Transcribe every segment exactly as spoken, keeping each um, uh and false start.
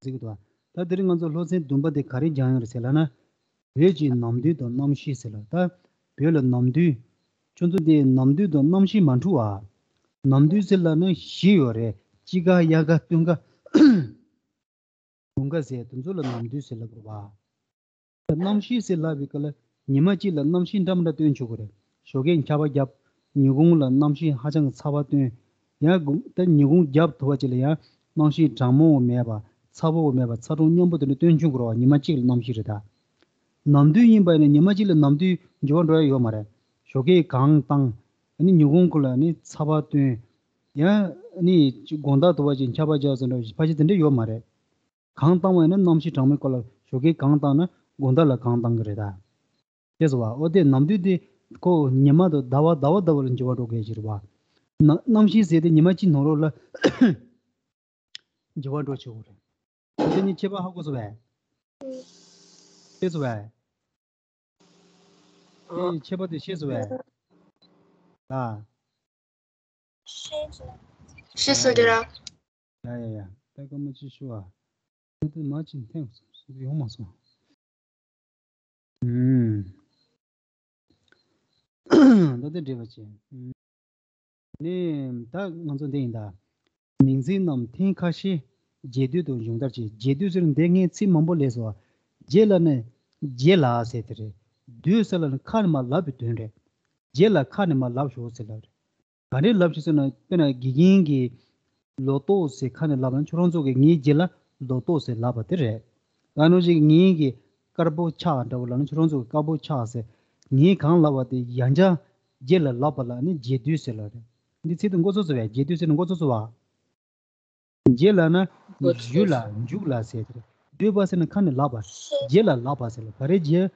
ཟེར་གྱི་འདུག་བ། ད་དེ་རིང་ང་ཚོ་སློབ་ཚན་བདུན་པ་དེ་ག་རེ་སྦྱངས་ཡོད་རེད་ཟེར་ལབ་ན། བོད་ཀྱི་ནམ་དུས་དང་གནམ་གཤིས་ཟེར་ལ། ད་བོད་ལ་ནམ་དུས། ཁྱོད་ཚོ་དེ་ནམ་དུས་དང་གནམ་གཤིས་མ་འཁྲུག་བ། ནམ་དུས་ཟེར་ལབ་ན་བཞི་ཡོད་རེད། དཔྱིད་ཀ། དབྱར་ཁ། སྟོན་ཁ། དགུན་ཁ་ཟེར། དེ་ཚོ་ལ་ནམ་དུས་ཟེར་ལབ་དགོས་པ། གནམ་གཤིས་ཟེར་ལབ་པའི་སྐབས་ལ་ཉི་མ་གཅིག་ལ་གནམ་གཤིས་འདྲ་མི་འདྲ་སྟོན་ཆོག་གི་རེད། ཞོགས་ཀས་ཆར་པ་བརྒྱབ། ཉིན་གུང་ལ་གནམ་གཤིས་ཧ་ཅང་གི་ཚ་བ་སྟོན། ཡང་དགུང་ད་ཉིན་གུང་རྒྱབ་ཐུབ་པ་ཅིག་ལ་ཡང་གནམ་གཤིས་གྲང་མོ་མེད་པ། ཚ་པོ་མེད་པ། ཚ་གྲང་སྙོམས་པོ་དེ་འདྲ་སྟོན་ཆོག་གི་རེད་བ། ཉི་མ་གཅིག་ལ་གནམ་གཤིས་རེད་ད། ནམ་དུས་ཡིན་པ་ཡིན་ན་ཉི་མ་གཅིག་ལ་ནམ་དུས་འགྱུར་བ་འགྲོ་ཡ་ཡོད་མ་རེད། ཞོགས་ཀས་གངས་བཏང་། ཨ་ནི་ཉིན་གུང་ཁུལ་ལ་ནི་ཚ་བ་སྟོན། ཡང་ཨ་ནི་དགོང་དག་ཐུབ་པ་ཅིག་ཆར་པ་བརྒྱབ་ཟེར་འདྲ་ཕལ་ཆེར་དེ་འདྲ་ཡོད་མ་རེད། གངས་བཏང་བ་ཡིན་ན་གནམ་གཤིས་གྲང་མོའི་སྐོར་ལ། ཞོགས་ཀས་གངས་བཏང་ན་དགོང་དག་ལ་གངས་བཏང་གི་རེད་ད། ཤེས་སོང་བ། འོ་དེ་ནམ་དུས་དེ་ཁོ་ཉི་མ་དང་ཟླ་བ། ཟླ་བ་ཟླ་བ་ལ་འགྱུར་བ་འགྲོ་གི་ཡོད་རེད་བ། ན་གནམ་གཤིས་ཟེར་དེ་ཉི་མ་གཅིག་ནང་ལོགས་ལ་འགྱུར་བ་འགྲོ་ཆོག་གི་རེད། འོ་དེ་ནི་ཁྱད་པར་ཧ་གོ་སོང་བས། ཤེས་སོང་བས། དེ་ཁྱད་པར་དེ་ཤེས་སོང་བས། ད། ཤེས་སོང་དེ་ར། ཡ་ཡ་ཡ། ད་སྐར་མ་གཅིག་ཞུ་ཨ། ད་དེ་མ་གཅིག་འཐེན་སོང་། ཡོང་མ་སོང་། ཨུམ། ད་དེ་འདྲ་བ་བྱས། ཨུམ། ནི་ད་ང་ཚོ་འདི་ཡིན་ད། མིང་ཚིག་རྣམས་ཐེངས་ཁ་ཤས་རྒྱས་བསྡུས་དང་སྦྱོང་བརྡར་བྱེད། རྒྱས་བསྡུས་ཟེར་ན་འདི་ངས་ཚིག་མང་པོ་ལབ་སོང་བ། རྒྱས་ལབ་ན་རྗེས་ལ་ཟེར་དེ་རེད། བསྡུས་ཟེར་ལབ་ན་ཁ་ནས་མར་ལབ་པའི་དོན་རེད། རྗེས་ལ་ཁ་ནས་མར་ལབ་ཤོག་ཟེར་ལབ་རེད། ག་རེ་ལབ་ཤོག་ཟེར་ན། དཔེར་ན་དགེ་རྒན་གྱིས་ལོ་ཏོག་ཟེར་ཁ་ནས་ལབ་ན་ཁྱོད་རང་ཚོ་གིས་ངའི་རྗེས་ལ་ལོ་ཏོག་ཟེར་ལབ་པ་དེ་རེད། ད་ནང་བཞིན་ངའི་གི་དཀར་པོ་ཆགས་འདྲ་བོ་ལབ་ན་ཁྱོད་རང་ཚོ་གིས་དཀར་པོ་ཆགས་ཟེར། ངས་གང་ལབ་པ་དེ་ཡང་བསྐྱར་རྗེས་ལ་ལབ་པ་ལ་ནི་རྗེས་བསྡུས་ཟེར་ལབ་རེད། འདི་ཚིག་དེ་མགོ་ཚོས་སོང་བས། རྗེས་བསྡུས་ཟེར་ན་མགོ་ཚོས་སོང་བ། རྗེས་ལ་ན་མགོ་ཚོས་ཞུ་ལ་སོང་། མཇུག་ལ་ཟེར་དེ་རེད། བསྡུས་པ་ཟེར་ན་ཁ་ནས་ལབ་པ། རྗེས་ལ་ལབ་པ་ཟེར་ལ། ག་རེ་རྗེས།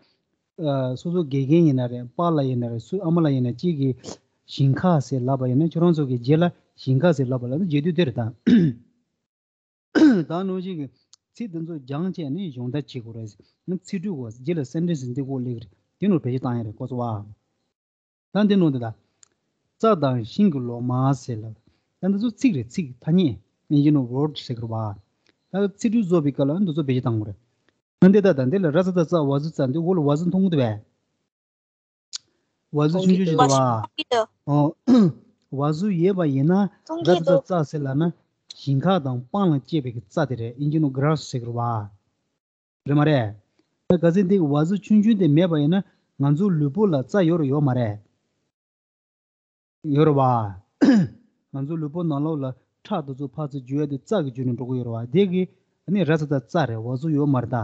ཨ། སོ་སོ་དགེ་རྒན་ཡིན་ན་རེད། པཱ་ལགས་ཡིན་ན་རེད། སུ་ཨ་མ་ལགས་ཡིན་ན། གཅིག་གིས་ཞིང་ཁ་ཟེར་ལབ་པ་ཡིན་ན་ཁྱོད་རང་ཚོ་གིས་རྗེས་ལ་ཞིང་ཁ་ཟེར་ལབ་པ་ལ་ནི་རྗེས་བསྡུས་དེ་རེད་ད། ད་ནང་བཞིན་གྱི་ཚིག་འདི་ཚོ་སྦྱངས་བྱས་ནས་སྦྱོང་བརྡར་བྱེད་དགོས་རེད། ནི་ཚིག་འབྲུ་གོ་རྗེས་ལ་སེན་ཊེན་སི་འདི་གོ་ལེགས་རེད། དེ་ནོ་བེད་སྤྱོད་བཏང་ཡ་རེད། གོ་སོང་བ། ད་འདི་ནོ་འདི་ད། རྩྭ་དང་ཤིང་གི་ལོ་མ་ཟེར་ལབ། ད་འདི་ཚོ་ཚིག་རེད། ཚིག་ཐ་སྙད། ཨིན་ཇི་ནང་ཝརཌ་ཟེར་གི་རེད་བ། ད་ཚིག་འབྲུ་བཟོ་བའི་སྐབས་ལ་འདི་ཚོ་བེད་སྤྱོད་བཏང་དགོས་རེད། ད་འདི་ད་ད་འདི་ལ་ར་ཙ་ད་རྩ། བ་ཟུ་རྩ། འདི་འོག་ལ་བ་ཟུ་མཐོང་གི་འདུག་བས། བ་ཟུ་ཆུང་ཆུང་ཞིག་འདུག་བ། ཨོ། བ་ཟུ་ཡོད་པ་ཡིན་ན་ར་ཙ་ད་རྩ་ཟེར་ལབ་ན་ཞིང་ཁ་དང་སྤང་ལ་བཅས་པའི་རྩྭ་དེ་རེད། ཨིན་ཇི་ནང་གྷ་ར་སི་ཟེར་གི་རེད་བ། རེད་མ་རེད། ད་གལ་སྲིད་འདི་བ་ཟུ་ཆུང་ཆུང་དེ་མེད་པ་ཡིན་ན་ང་ཚོ་ལུས་པོ་ལ་རྩ་ཡོད་རེད་ཡོད་མ་རེད། ཡོད་རེད་བ། ང་ཚོ་ལུས་པོ་ནང་ལོགས་ལ་ཁྲག་དེ་ཚོ་ཕར་ཚུར་རྒྱུ་ཡ་དེ་རྩ་གི་བརྒྱུད་ནས་འགྲོ་གི་ཡོད་རེད་བ། དེ་གི་ཨ་ནི་ར་ཙ་ད་རྩ་རེད། བ་ཟུ་ཡོད་མ་རེད་ད།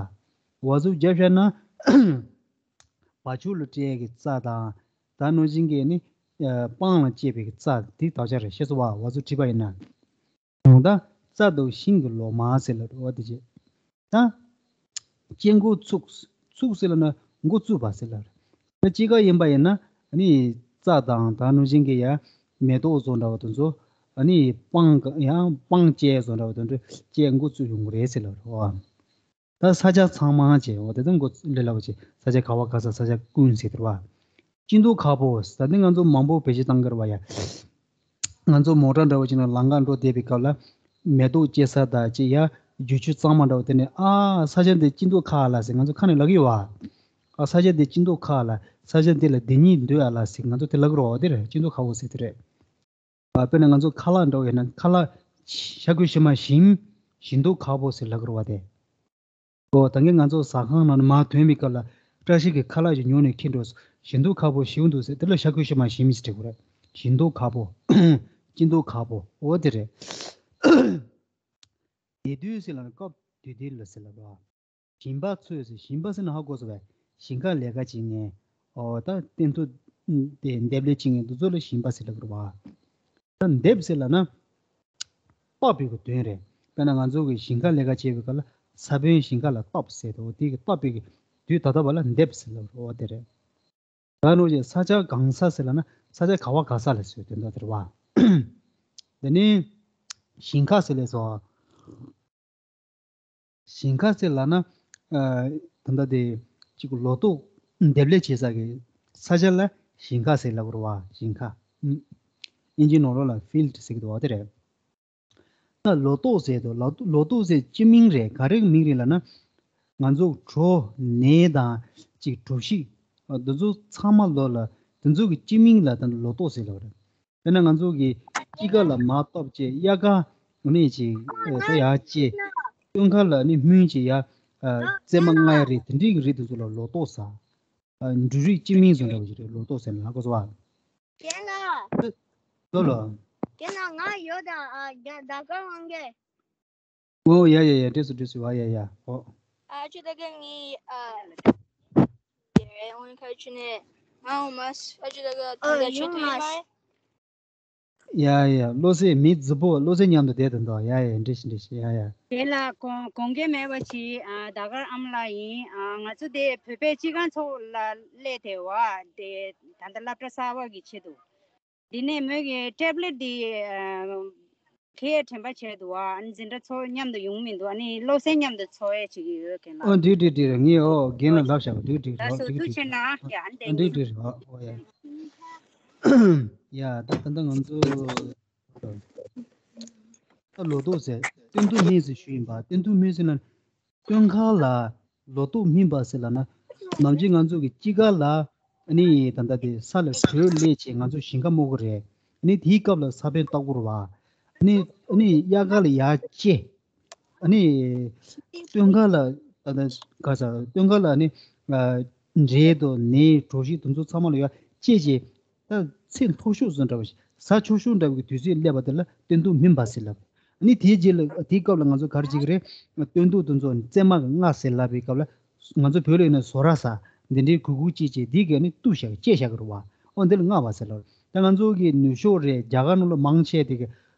བ་ཟུ་བརྒྱབ་བཞག་ན་བ་ཕྱུགས་ལ་སྤྲད་ཡ་གི་རྩ་དང་། ད་ནང་བཞིན་གྱི་ནི་ཨ་སྤང་ལ་བཅས་པའི་གི་རྩ་དེ་དག་ཆ་རེད། ཤེས་སོང་བ། བ་ཟུ་བྲིས་པ་ཡིན་ན། ད་རྩྭ་དང་ཤིང་གི་ལོ་མ་ཟེར་ལབ་རེད་བ། དེ་རྗེས་ད་སྐྱེ་འགོ་ཚུགས། ཚུགས་ཟེར་ལབ་ན་འགོ་བཙུགས་པ་ཟེར་ལབ་རེད། ད་དཔྱིད་ཀ་ཡིན་པ་ཡིན་ན་ཨ་ནི་རྩྭ་དང་ད་ནང་བཞིན་གྱི་ཡ་མེ་ཏོག་བཟོ་འདྲ་བ་དེ་ཚོ་ཨ་ནི་སྤང་ཡང་སྤང་སྐྱེ་བཟོ་འདྲ་བ་དེ་ཚོ་སྐྱེ་འགོ་བཙུགས་ཡོང་གི་རེད་ཟེར་ལབ་རེད་བ། ད་ས་ཆ་ཚང་མ་བྱས། འོ་དེ་དང་མགོ་ལས་སླ་པོ་བྱས། ས་ཆ་ག་བ་ག་ས། ས་ཆ་ཀུན་ཟེར་དེ་རེད་བ། སྐྱིད་སྡུག་ཁ་པོ་ཟེར་དེ་ང་ཚོ་མང་པོ་བེད་སྤྱོད་བཏང་གི་རེད་བ་ཡ། ང་ཚོ་མོ་ཊ་འདྲ་བོ་ཅིག་ནང་ལམ་ཁ་འགྲོ་བསྡད་པའི་སྐབས་ལ་མེ་ཏོག་སྐྱེ་ས་དང་ཅིག་ཡ་རྒྱུ་ཆ་གཙང་མ་འདྲ་བོ་དེ་ནས། ཨ་ས་ཆ་འདི་སྐྱིད་སྡུག་ཁ་ལ་ཟེར་ང་ཚོ་ཁ་ནས་ལབ་ཀྱི་ཡོད་བ། ཨ་ས་ཆ་འདི་སྐྱིད་སྡུག་ཁ་ལ། ས་ཆ་འདི་ལ་བདེ་སྐྱིད་འདུག་ཨ་ལ་ཟེར་ང་ཚོ་དེ་ལབ་ཀྱི་རེད་བ། དེ་རེད། སྐྱིད་སྡུག་ཁ་པོ་ཟེར་དེ་རེད། ཨ་དཔེར་ན་ང་ཚོ་ཁ་ལག་འདྲ་བོ་ཡིན་ན་ཁ་ལག་ཤ་ཁུ་ཤི་མ་ཞིམ། ཞིམ་སྡུག་ཁ་པོ་ཟེར་ལབ་ཀྱི་རེད་བ་དེ། ཨོ་ད་གིན་ང་ཚོ་ཟ་ཁང་ནང་ནས་མར་ཐོན་པའི་སྐབས་ལ་བཀྲ་ཤིས་ཀྱིས་ཁ་ལག་ཅིག་ཉོ་ནས་འཁྱེར་འགྲོ་སོང་། ཞིམ་སྡུག་ཁ་པོ་ཞིམ་འདུག་ཟེར། དེ་ལ་ཤ་ཁུ་ཤི་མ་ཞིམ་ཟེར་དྲིས་དགོས་རེད། ཞིམ་སྡུག་ཁ་པོ། སྐྱིད་སྡུག་ཁ་པོ། འོ་དེ་རེད། དེ་དུས་ཟེར་ལབ་ན་སྐབས་དེ་དུས་ལ་ཟེར་ལབ་རེད་བ། ཞིང་པ་ཚོས་ཟེར། ཞིང་པ་ཟེར་ན་ཧ་གོ་སོང་བས། ཞིང་ཁ་ལས་ཀ་བྱེད་མཁན། ཨོ་ད་སྟོན་ཐོག་དེ་འདེབས་ལས་བྱེད་མཁན་དེ་ཚོ་ལ་ཞིང་པ་ཟེར་ལབ་ཀྱི་རེད་བ། ད་འདེབས་ཟེར་ལབ་ན་བཏབ་པའི་གི་དོན་རེད། དཔེར་ན་ང་ཚོ་གི་ཞིང་ཁ་ལས་ཀ་བྱེད་པའི་སྐབས་ལ་ས་བོན་ཞིང་ཁ་ལ་བཏབ་ཟེར་དུས། དེ་གི་བཏབ་པའི་གི་དུས་ད་ལྟ་བ་ལ་འདེབས་ཟེར་ལབ་རེད་བ། དེ་རེད། ད་ནོ་ཞེས་ས་ཆ་གང་ས་ཟེར་ལབ་ན་ས་ཆ་ག་བ་ག་ས་ལ་ཟེར་དོན་དག་དེ་རེད་བ། དེ་ནས་ཞིང་ཁ་ཟེར་ལབ་སོང་། ཞིང་ཁ་ཟེར་ལབ་ན། ཨ་ད་ལྟ་དེ་གཅིག་ལོ་ཏོག་འདེབས་ལས་བྱེད་ས་གི་ས་ཆ་ལ་ཞིང་ཁ་ཟེར་ལབ་དགོས་རེད་བ། ཞིང་ཁ། ཨིན་ཇི་ནང་ལོགས་ལ་ཕིལ་ཌི་ཟེར་གི་འདུག་བ། དེ་རེད། ལོ་ཏོག་ཟེར་དུས་ལོ་ལོ་ཏོག་ཟེར་སྤྱི་མིང་རེད། ག་རེ་གི་མིང་རེད་ལབ་ན། ང་ཚོ་གྲོ་ནས་དང་ཅིག་གྲོ་ཞིབ་འདི་ཚོ་ཚང་མ་ལོ་ལ་འདི་ཚོ་གི་སྤྱི་མིང་ལ་ད་ལོ་ཏོག་ཟེར་ལབ་རེད། དཔེར་ན་ང་ཚོ་གི་དཔྱིད་ཀ་ལ་མ་གཏོགས་ཅེས། དབྱར་ཀ་ནས་ཅིག་ཨེ་ད་ཡར་ཅེས། སྟོན་ཁ་ལ་ནི་སྨོན་ཅེས་ཡ། ཨ་བཙས་མ་རྔ་ཡ་རེད། དེ་འདྲའི་གི་རིགས་དེ་ཚོ་ལ་ལོ་ཏོག་ཟེར། ཨ་འབྲུ་རིགས་སྤྱི་མིང་བཟོ་འདྲ་བ་ཞིག་རེད། ལོ་ཏོག་ཟེར་ན་ཧ་གོ་སོང་བ། རྒན་ལགས། ལོ་ལོ། རྒན་ལགས་ང་ཡོད་ད། ཨ་རྒན་ཟླ་དཀར་དབང་གིས། ཨོ་ཡ་ཡ་ཡ། འགྲིག་སོང་འགྲིག་སོང་། ཨ་ཡ་ཡ། ཨོ། ཨ་ཅོ་ད་ག་ངའི་ཨ་ཡ་ཡ་ཨོ་ཁ་ཆུ་ནས་ང་ཨོ་མ་ཨ་ཅོ་ད་ག་ཨ་ད་ད་ཆུ་ཡོང་ཐུ་ཡི་མ་མ། ཡ་ཡ། བློ་གསལ་མི་རྫི་པོ། བློ་གསལ་མཉམ་དུ་བསྡད་དུ་འདུག་ཡ་ཡ། འགྲིག་ཤི་འགྲིག་ཤི། ཡ་ཡ། དེ་ལ་དགོངས་དགོངས་འགལ་མེད་པ་ཞིག་ཨ་ཟླ་དཀར་ཨ་མ་ལགས་ཡིན། ཨ་ང་ཚོ་དེ་བོད་པའི་སྤྱི་ཁང་ཚོགས་ལ་སླེབས་དེ་བ་དེ་ད་ལྟ་སློབ་གྲྭ་གསར་པ་གི་ཆེད་དུ། འདི་ནས་མོས་ཀྱི་ཊེབ་ལེཊ་འདི་ཨ་གས་དྲན་པ་བྱས་འདུག་ཨ་ནི་འཛིན་གྲྭ་ཚོགས་མཉམ་དུ་ཡོང་མི་འདུག་ཨ་ནི་བློ་གསལ་མཉམ་དུ་ཚོགས་ཡས་བྱེད་ཀྱི་ཡོད་མཁན་ལ། ཨོ་འགྲིག་འགྲིག་འགྲིག་ངས་ཨོ་རྒན་ལ་ལབ་བཞག་འགྲིག་འགྲིག་ལགས་སོ། འགྲིག་ཐུགས་རྗེ་གནང་། ཡ་ཨ་ནི་ཨ་འདྲས་འགྲིག་འགྲིག་ཨོ་ཡ། ཡ་ད་ད་ལྟ་ང་ཚོ་ད་ལོ་ཏོག་ཟེར་སྟོན་ཐོག་སྨིན་ཟེར་ཞུ་ཡིན་པ། སྟོན་ཐོག་སྨིན་ཟེར་ན་སྟོན་ཁ་ལ་ལོ་ཏོག་སྨིན་པ་ཟེར་ལབ་ན། ནམ་རྒྱུན་ང་ཚོ་གི་དཔྱིད་ཀ་ལ་ཨ་ནི་ད་ལྟ་དེ་ས་ལ་དྲོད་སླེབས་བྱས་ང་ཚོ་ཞིང་ཁ་རྨོ་གི་རེད། ཨ་ནི་དེའི་སྐབས་ལ་ས་བོན་བཏབ་དགོས་རེད་བ། ཨ་ནི་ཨ་ནི་དབྱར་ཁ་ལ་ཡར་བཅད། ཨ་ནི་སྟོན་ཁ་ལ་ད་ལྟ་ག་ས་སྟོན་ཁ་ལ་ཨ་ནི་ཨ་འབྲས་དང་ནས་གྲོ་ཞིབ་དེ་ཚོ་ཚང་མ་ལ་ཡར་བཅད་བྱས། ད་ཚེས་མཐོ་ཤོས་སུ་འདྲ་བ་ཞིག་ས་ཆེ་ཤོས་འདྲ་བའི་དུས་ཚོད་སླེབས་པ་དེ་ལ་སྟོན་ཐོག་སྨིན་པ་ཟེར་ལབ། ཨ་ནི་དེའི་རྗེས་ལ་དེའི་སྐབས་ལ་ང་ཚོ་ག་རེ་བྱེད་ཀྱི་རེད། སྟོན་ཐོག་དེ་ཚོ་བཙས་མ་གི་རྔ་ཟེར་ལབ་པའི་སྐབས་ལ་ང་ཚོ་བོད་ལ་ཡིན་ན་ཟོ་ར་ཟེར་འདི་འདྲའི་གུ་གུ་ཅིག་ཅིག་འདི་གས་ནི་གཏུབ་བཞག་བཅད་བཞག་གི་རེད་བ། ཨོ་འདི་ལ་རྔ་བ་ཟེར་ལབ། ད་ང་ཚོ་གི་ནུ་ཞོ་རེད། རྒྱ་གར་ནང་ལ་མང་ཆེ་དེ་གི་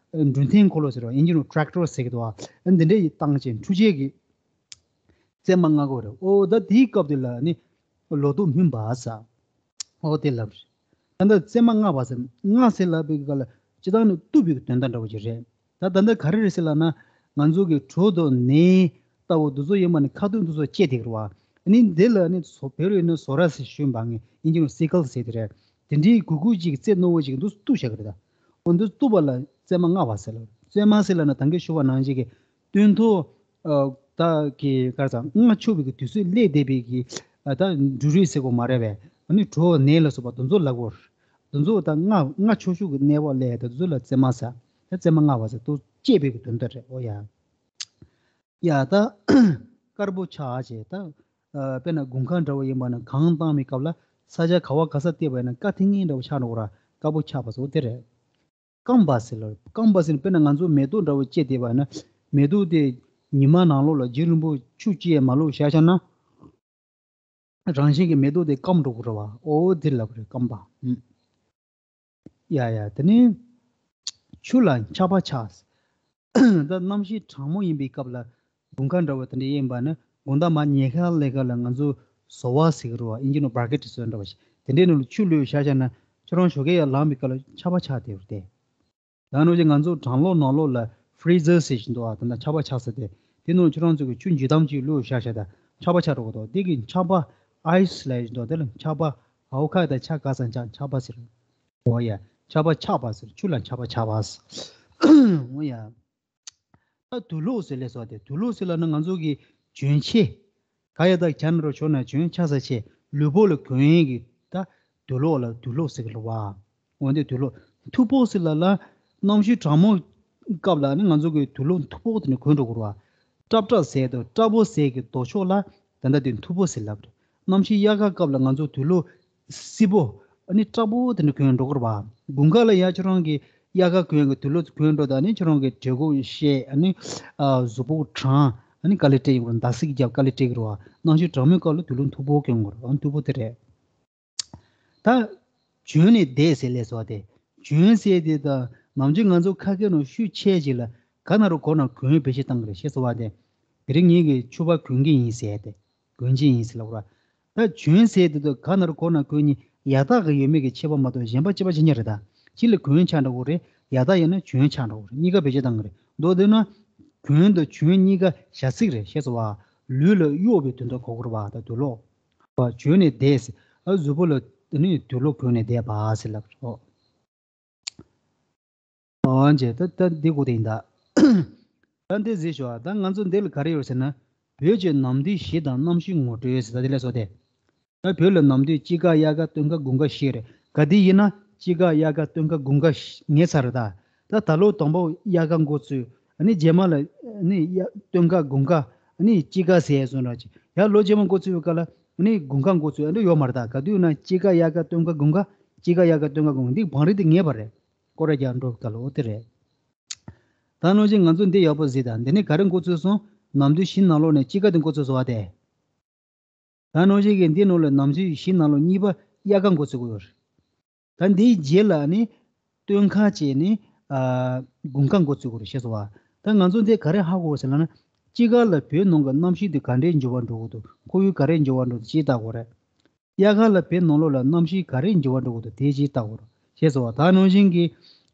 འགྲུལ་འཕྲིན་འཁོར་ལོ་ཟེར་བ། ཨིན་ཇི་ནང་ཊེག་ཊར་ཟེར་གི་འདུག་བ། འདི་འདྲའི་བཏང་བྱས་འཕྲུལ་ཆས་ཀྱི་བཙས་མ་རྔ་གོ་རེད། ཨོ་ད་དེའི་སྐབས་དེ་ལ་ནི་ལོ་ཏོག་སྨིན་པ་ཟེར། ཨོ་དེ་ལབ་རེད། ད་ལྟ་བཙས་མ་རྔ་བ་ཟེར། རྔ་ཟེར་ལབ་པའི་སྐབས་ལ་སྤྱིར་བཏང་ནི་གཏུབ་པའི་དོན་དག་འདྲ་བོ་ཅིག་རེད། ད་ད་ལྟ་ག་རེ་རེད་ཟེར་ལབ་ན། ང་ཚོ་གི་གྲོ་དང་ནས་ལྟ་བུ་འདི་ཚོ་ཡིན་པ་ནི་ཁ་ཐུག་འདི་ཚོ་བཅད་དེ་རེད་བ། ཨ་ནི་འདི་ལ་ནི་ཟོ་བོད་ལ་ཡིན་ན་ཟོ་ར་ཟེར་ཞུས་པ། ངས་ཨིན་ཇི་ནང་སི་ཀལ་ཟེར་དེ་རེད། དེ་འདྲའི་གུ་གུ་ཅིག་རྩེ་རྣོ་བོ་ཅིག་འདུག་གཏུབ་བཞག་གི་རེད་ད། འོ་འདི་གཏུབ་པ་ལ་བཙས་མ་རྔ་བ་ཟེར་ལབ། བཙས་མ་ཟེར་ལབ་ན་ད་གིན་ཞུ་བ་ནང་བཞིན་གྱི་སྟོན་ཐོག་ཨ་ད་གི་ག་རེ་ཟེར། རྔ་ཆུ་བའི་གི་དུས་ཚོད་སླེབས་བསྡད་པའི་གི་ཨ་ད་འབྲུ་རིགས་ཟེར་དགོས་མ་རེད་པས། ཨ་ནི་གྲོ་ནས་ལ་སོགས་པ་དེ་ཚོ་ལབ་དགོས། དེ་ཚོ་ད་རྔ་རྔ་ཆུ་ཤུགས་ཀྱི་གནས་བབ་སླེབས་ད་དེ་ཚོ་ལ་བཙས་མ་ཟེར། ད་བཙས་མ་རྔ་བ་ཟེར་དུས་བཅད་པའི་གི་དོན་དག་རེད། ཨོ་ཡ། ཡ་ད་དཀར་པོ་ཆགས་བྱས་ད་ཨ་དཔེར་ན་དགུན་ཁ་འདྲ་བོ་ཡིན་པ་ན་གངས་བཏང་བའི་སྐབས་ལ་ས་ཆ་ག་བ་ག་ས་བལྟས་པ་ཡིན་ན་སྐར་ཐིང་ངེ་འདྲ་བོ་ཆགས་འགྲོ་གི་ར། དཀར་པོ་ཆགས་པ་ཟེར་དེ་རེད། སྐམ་པ་ཟེར་ལ། སྐམ་པ་ཟེར་ན་དཔེར་ན་ང་ཚོ་མེ་ཏོག་འདྲ་བོ་སྐྱེས་བསྡད་པ་ན་མེ་ཏོག་དེ་ཉི་མ་ནང་ལོགས་ལ་རྒྱུན་རིང་པོ་ཆུ་ཅི་ཡང་མ་བླུགས་བཞག་བཞག་ན། རང་བཞིན་གྱི་མེ་ཏོག་དེ་སྐམ་འགྲོ་གི་རེད་བ། ཨོ་དེ་ལབ་རེད། སྐམ་པ། ཨུམ། ཡ་ཡ། དེ་ནས་ཆུ་ལ་ཆར་པ་ཆགས། ད་གནམ་གཤིས་གྲང་མོ་ཡིན་པའི་སྐབས་ལ་དགུན་ཁ་འདྲ་བོ་དེ་འདྲ་ཡིན་པ་ནི་དགོང་དག་མར་ཉལ་ཁ་ལས་ཀ་ལ་ང་ཚོ་ཟོ་བ་ཟེར་གི་རེད་བ། ཨིན་ཇི་ནང་བྷར་ཀེ་ཊི་ཟེར་འདྲ་བ་ཞིག་དེ་འདྲའི་ནང་ལ་ཆུ་བླུགས་བཞག་བཞག་ན་ཁྱོད་རང་ཞོགས་ཀས་ཡར་ལངས་པའི་སྐབས་ལ་ཆར་པ་ཆགས་བསྡད་པ་རེད། ད་ནང་བཞིན་ང་ཚོ་གྲང་གློག་ནང་ལོགས་ལ་ཕི་རི་ཛར་ཟེར་བཞིན་འདུག་ཨ། ད་ལྟ་ཆར་པ་ཆགས་ས་དེ། དེ་ནང་ཁྱོད་རང་ཚོ་གི་ཆུ་འཇིགས་དམ་ཅིག་བླུགས་བཞག་བཞག་ད་ཆར་པ་ཆགས་འགྲོ་གི་འདུག་དེ་གི་ཆར་པ་ཨའི་སི་ལབ་བཞིན་འདུག་དེ་ལ་ཆར་པ་ཨའོ་ཁ་ད་ཆ་ག་ས་ཆ་ཆར་པ་ཟེར། འོ་ཡ། ཆར་པ་ཆགས་པ་ཟེར། ཆུ་ལ་ཆར་པ་ཆགས་པ་ཟེར། འོ་ཡ། ད་དུག་ལོག་ཟེར་ལབ་སོང་དེ། དུག་ལོག་ཟེར་ལབ་ན་ང་ཚོ་གི་གྱོན་ཆས། ག་ཡ་ད་གྱོན་རོགས་ཆོག་ན་གྱོན་ཆ་ས་ཆས་ལུས་པོ་ལ་གྱོན་ཡས་ཀྱི་ད་དུག་ལོག་ལ་དུག་ལོག་ཟེར་གི་རེད་བ། འོན་ཏེ་དུག་ལོག་མཐུག་པོ་ཟེར་ལབ་ལ་གནམ་གཤིས་གྲང་མོ་སྐབས་ལ་ནི་ང་ཚོ་གི་དུག་ལོག་མཐུག་པོ་དེ་ནི་གོན་འགྲོ་གི་རེད་བ། སྲབ་སྲབ་ཟེར་དང་སྲབ་པོ་ཟེར་གི་ལྡོག་ཕྱོགས་ལ་ད་ལྟ་དེ་མཐུག་པོ་ཟེར་ལབ་རེད། གནམ་གཤིས་དབྱར་ཁ་སྐབས་ལ་ང་ཚོ་དུག་ལོག་བསིལ་པོ་ཨ་ནི་སྲབ་པོ་དེ་འདྲ་གོན་འགྲོ་གི་རེད་བ། དགུན་ཁ་ལ་ཡ་ཁྱོད་རང་གི་དབྱར་ཁ་གོན་གི་དུག་ལོག་གོན་འགྲོ་ད་ནི་ཁྱོད་རང་གི་དྲོད་ཁོག་བཤལ་ཨ་ནི་ཨ་གཟུགས་པོ་གྲང་ཨ་ནི་དཀའ་ལས་སྤྲད་ཡོང་གི་རེད། འདར་སིག་རྒྱབ་དཀའ་ལས་སྤྲད་གི་རེད་བ། གནམ་གཤིས་གྲང་མོའི་སྐབས་ལ་དུག་ལོག་མཐུག་པོ་གོན་དགོས་རེད། ཨ་ནི་མཐུག་པོ་དེ་རེད། ད་གྱོན་ནས་བསྡད་ཟེར་ལབ་སོང་དེ། གྱོན་ཟེར་དེ་ད་ནམ་རྒྱུན་ང་ཚོ་ཁ་སྐད་ནང་ཤུགས་ཆེ་ཅིག་ལ་ག་ན་རུ་གོ་ན་གོན་བེད་སྤྱོད་བཏང་གི་རེད་ཤེས་སོང་བ་དེ། དེ་རིང་ངེད་ཀྱིས་ཕྱུ་པ་གོན་གྱི་ཡིན་ཟེར་ཏེ། གོན་གྱི་ཡིན་ཟེར་ལབ་ར། ད་གྱོན་ཟེར་དེ་ཚོ་ག་ན་རུ་གོ་ན་གོན་ནི་ཡག་རྟགས་ཀྱི་ཡོད་མེད་ཀྱི་ཁྱད་པར་མ་གཏོགས་གཞན་པ་ཅི་པ་ཅི་ཉག་རེད་ད། གཅིག་ལ་གོན་ཆགས་འགྲོ་གི་རེད། ཡག་རྟགས་ཡིན་ན་གྱོན་ཆགས་འགྲོ་གི་རེད། གཉིས་ཀ་བེད་སྤྱོད་བཏང་གི་རེད། མདོར་བསྡུས་ན། གོན་དང་གྱོན་གཉིས་ཀ་བྱ་ཚིག་རེད་ཤེས་སོང་བ། ལུས་ལ་གཡོགས་པའི་དོན་དག་གོ་གི་རེད་བ། ད་དུག་ལོག་པ་གྱོན་ནས་བསྡད་ཟེར། ཨ་གཟུགས་པོ་ལ་ནི་དུག་ལོག་གོན་ནས་བསྡད་པ་ཟེར་ལབ་རོགས། ཨོ་ཅེ་ད་ད་འདི་གོ་དེ་ཡིན་ད། ད་འདི་གཟིགས་ཤོག་ད་ང་ཚོ་འདི་ལ་ག་རེ་ཡོད་ཟེར་ན། བོད་ཀྱི་ནམ་དུས་བཞི་དང་གནམ་གཤིས་ངོ་སྤྲོད་ཟེར་ད་དེ་ལས་སོ་སྟེ། ད་བོད་ལ་ནམ་དུས་དཔྱིད་ཀ་དབྱར་ཁ་སྟོན་ཁ་དགུན་ཁ་བཞི་རེད། ག་དུས་ཡིན་ན་དཔྱིད་ཀ་དབྱར་ཁ་སྟོན་ཁ་དགུན་ཁ་ངེས་ཚར་རེད་ད། ད་ད་ལོ་དང་པོ་དབྱར་ཁ་འགོ་ཚུགས། ཨ་ནི་རྗེས་མ་ལ་ཨ་ནི་དབྱར་སྟོན་ཁ་དགུན་ཁ་ཨ་ནི་དཔྱིད་ཀ་ཟེར་སོང་ར་ཅིག་ཡར་ལོ་རྗེས་མ་འགོ་ཚུགས་པའི་སྐབས་ལ་ཨ་ནི་དགུན་ཁ་འགོ་ཚུགས་ཨ་འདྲ་ཡོད་མ་རེད་ད། ག་དུས་ཡིན་ན་དཔྱིད་ཀ་དབྱར་ཁ་སྟོན་ཁ་དགུན་ཁ་དཔྱིད་ཀ་དབྱར་ཁ་སྟོན་ཁ་དགུན་ཁ་འདི་བང་རིམ་དེ་ངེས་པ་རེད། སྐོར་ར་རྒྱག་འགྲོ་ག་ལ་འོ་དེ་རེད། ད་ནང་བཞིན་ང་ཚོ་འདི་ཡག་པོ་གཟིགས་དང་། འདི་ནས་ག་རེ་འགོ་ཚུགས་སོང་། ནམ་དུས་བཞི་ནང་ལོགས་ནས་དཔྱིད་ཀ་དེ་འགོ་ཚུགས་སོང་བ་དེ། ད་ནང་བཞིན་གྱི་འདི་ནང་ལ་ནམ་དུས་བཞི་ནང་ལོགས་གཉིས་པ་དབྱར་ཁ་འགོ་ཚུགས་ཀྱི་ཡོད་རེད། ད་འདིའི་རྗེས་ལ་ནི་སྟོན་ཁ་བྱས་ནི་ཨ་དགུན་ཁ་འགོ་ཚུགས་ཀྱི་ཡོད་རེད་ཤེས་སོང་བ། ད་ང་ཚོ་འདི་ག་རེ་ཧ་གོ་ཟེར་ལབ་ན། དཔྱིད་ཀ་ལ་བོད་ནང་གི་གནམ་གཤིས་འདི་ག་འདྲའི་འགྱུར་བ་འགྲོ་གི་འདུག་ཁོར་ཡུག་ག་རེ་འགྱུར་བ་འགྲོ་འདུག་ཅེས་ལྟ་དགོས་རེད། དབྱར་ཁ་ལ་བོད་ནང་ལོགས་ལ་གནམ་གཤིས་ག་རེ་འགྱུར་བ་འགྲོ་གི་འདུག་དེ་ཅིག་ལྟ་དགོས་རེད་ཤེས་སོང་བ། ད་ནང་བཞིན་གྱི་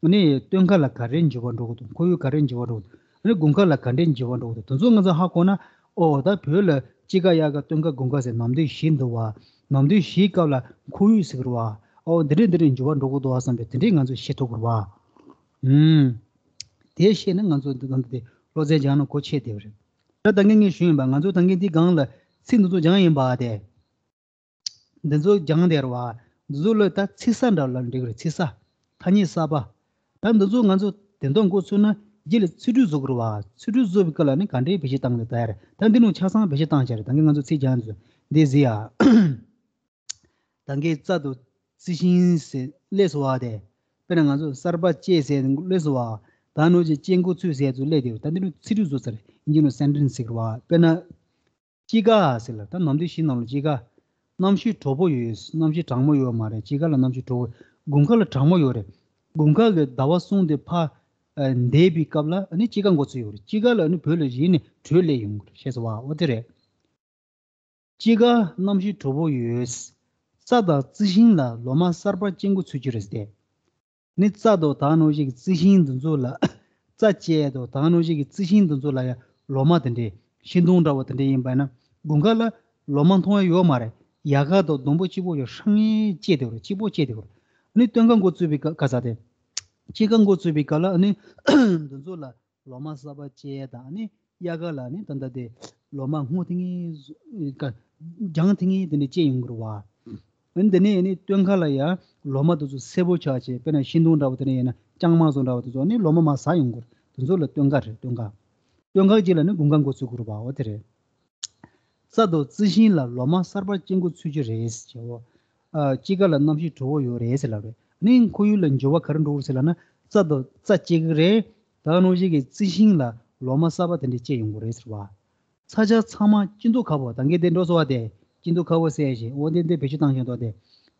ནི་སྟོན་ཁ་ལ་ག་རེ་འགྱུར་བ་འགྲོ་གི་འདུག་ཁོར་ཡུག་ག་རེ་འགྱུར་བ་འགྲོ་གི་འདུག་ཨ་ནི་དགུན་ཁ་ལ་ག་འདྲའི་འགྱུར་བ་འགྲོ་གི་འདུག་དེ་ཚོ་ང་ཚོ་ཧ་གོ་ན། ཨོ་ད་བོད་ལ་དཔྱིད་ཀ་དབྱར་ཁ་སྟོན་ཁ་དགུན་ཁ་ཟེར་ནམ་དུས་བཞི་འདུག་བ། ནམ་དུས་བཞིའི་སྐབས་ལ་ཁོར་ཡུག་ཟེར་གི་རེད་བ། ཨོ་འདི་འདྲས་འདི་འདྲས་འགྱུར་བ་འགྲོ་གི་འདུག་བ་བསམ་པའི་དེ་འདྲས་ང་ཚོ་ཤེས་ཐུབ་གི་རེད་བ། ཨུམ། དེ་ཤེས་ན་ང་ཚོ་འདི་དང་འདི་བློ་རྩལ་སྦྱང་ན་གོ་ཆོད་བསྡད་པ་རེད། ད་ད་གིན་ངས་ཞུས་ཡིན་པ། ང་ཚོ་ད་གིན་འདི་སྒང་ལ་ཚིག་འདི་ཚོ་སྦྱངས་ཡིན་པ་དེ། འདི་ཚོ་སྦྱངས་བསྡད་རེད་བ། འདི་ཚོ་ལ་ད་ཚིག་གསར་འདྲ་ལབ་འགྲིག་གི་རེད། ཚིག་གསར། ཐ་སྙད་གསར་པ། ད་འདི་ཚོ་ང་ཚོ་དེ་འདྲ་འགོ་ཚུགས་ན་རྗེས་ལ་ཚིག་འབྲུ་བཟོ་གི་རེད་བ། ཚིག་འབྲུ་བཟོ་བའི་སྐབས་ལ་ནི་ག་འདྲའི་བེད་སྤྱོད་བཏང་གི་འདུག་ད་ཡར་ད་འདི་ནང་ཆ་ཚང་བེད་སྤྱོད་བཏང་བྱས་རེད། ད་གིན་ང་ཚོ་ཚིག་སྦྱངས་འདི་ཚོ་འདི་གཟིགས་ཡ། ད་གིན་རྩྭ་དང་རྩི་ཤིང་ཟེར་སླེབས་སོང་བ་དེ། དཔེར་ན་ང་ཚོ་གསར་པ་སྐྱེས་ཟེར་སླེབས་སོང་བ། ད་ནང་བཞིན་སྐྱེ་འགོ་ཚུགས་ཟེར་ཚོ་སླེབས་དེ་ད་འདི་ནང་ཚིག་འབྲུ་བཟོ་ཚར། ཨིན་ཇི་ནང་སེན་ཊེན་སི་ཟེར་གི་རེད་བ། དཔེར་ན། དཔྱིད་ཀ་ཟེར་ལ་ད་ནམ་དུས་བཞི་ནང་ལ་དཔྱིད་ཀ། གནམ་གཤིས་དྲོ་པོ་ཡོད། གནམ་གཤིས་གྲང་མོ་ཡོད་མ་རེད། དཔྱིད་ཀ་ལ་གནམ་གཤིས་དྲོ་པོ། དགུན་ཁ་ལ་གྲང་མོ་ཡོད་རེད། དགུན་ཁ་གི་ཟླ་བ་གསུམ་དེ་ཕར་ཨ་འདས་པའི་སྐབས་ལ་ཨ་ནི་དཔྱིད་ཀ་འགོ་ཚུགས་ཡོད་རེད། དཔྱིད་ཀ་ལ་ཨ་ནི་བོད་ལ་གཞི་ནས་དྲོད་སླེབས་ཡོང་གི་རེད་ཤེས་སོང་བ། འོ་དེ་རེད། དཔྱིད་ཀ་གནམ་གཤིས་དྲོ་པོ་ཡོད། རྩྭ་དང་རྩི་ཤིང་ལ་ལོ་མ་གསར་པ་སྐྱེ་འགོ་ཚུགས་ཀྱི་རེད་ཟེར་ཏེ། ནི་རྩྭ་དང་ད་ནང་བཞིན་གྱི་རྩི་ཤིང་འདི་ཚོ་ལ། རྩྭ་བཅད་དང་ད་ནང་བཞིན་གྱི་རྩི་ཤིང་འདི་ཚོ་ལ་ཡང་ལོ་མ་དེ་འདྲའི་ཤིང་སྡོང་འདྲ་བོ་དེ་འདྲ་ཡིན་པ་ན་དགུན་ཁ་ལ་ལོ་མ་མཐོང་ཡ་ཡོད་མ་རེད། ཡལ་ག་དང་སྡོང་པོ་གཅིག་པོ་ཡོད་ཧྲང་ངེ་སྐྱེས་དེ་རེད། གཅིག་པོ་སྐྱེས་དེ་རེད། ནི་སྟོན་ཁ་འགོ་ཚུགས་པའི་སྐབས་སྐབས་ས་དེ། དཔྱིད་ཀ་འགོ་ཚུགས་པའི་སྐབས་ལ་ནི་འདི་ཚོ་ལ་ལོ་མ་གསར་པ་སྐྱེས་དང་ནི། དབྱར་ཁ་ལ་ནི་ད་ལྟ་དེ་ལོ་མ་སྔོ་ཐིང་ངེ་ཀ་ལྗང་ཐིང་ངེ་དེ་འདྲ་སྐྱེ་ཡོང་གི་རེད་བ། འོན་ཏེ་ནི་ནི་སྟོན་ཁ་ལ་ཡང་ལོ་མ་དེ་ཚོ་སེར་པོ་ཆགས་བྱས། དཔེར་ན་ཤིང་སྡོང་འདྲ་བོ་དེ་འདྲ་ཡིན་ན་ལྕང་མ་བཟོ་འདྲ་བོ་དེ་ཚོ་ནི་ལོ་མ་མར་ཟག་ཡོང་གི་རེད། དེ་ཚོ་ལ་སྟོན་ཁ་རེད། སྟོན་ཁ། སྟོན་ཁ་རྗེས་ལ་ནི་དགུན་ཁ་འགོ་ཚུགས་ཀྱི་རེད་བ། འོ་དེ་རེད། རྩྭ་དང་རྩི་ཤིང་ལ་ལོ་མ་གསར་པ་སྐྱེ་འགོ་ཚུགས་ཀྱི་རེད་ཟེར་བ། ཨ་དཔྱིད་ཀ་ལ་གནམ་གཤིས་དྲོ་བོ་ཡོད་རེད་ཟེར་ལབ་རེད། ནི་ཁོར་ཡུག་ལ་འགྱུར་བ་ག་རེ་འགྲོ་གི་རེད་ཟེར་ལབ་ན་རྩྭ་དང་རྩྭ་སྐྱེ་གི་རེད། ད་ག་ནང་བཞིན་གྱི་རྩི་ཤིང་ལ་ལོ་མ་གསར་པ་དེ་འདྲ་སྐྱེ་ཡོང་གི་རེད་ཟེར་བ། ས་ཆ་ཚང་མ་སྐྱིད་སྡུག་ཁ་པོ། ད་གིན་དེ་འགྲོ་སོང་བ་དེ་སྐྱིད་སྡུག་ཁ་པོ་ཟེར་ཞེས་འོ་དེ་འདི་བེད་སྤྱོད་བཏང་བཞིན་འདུག་དེ།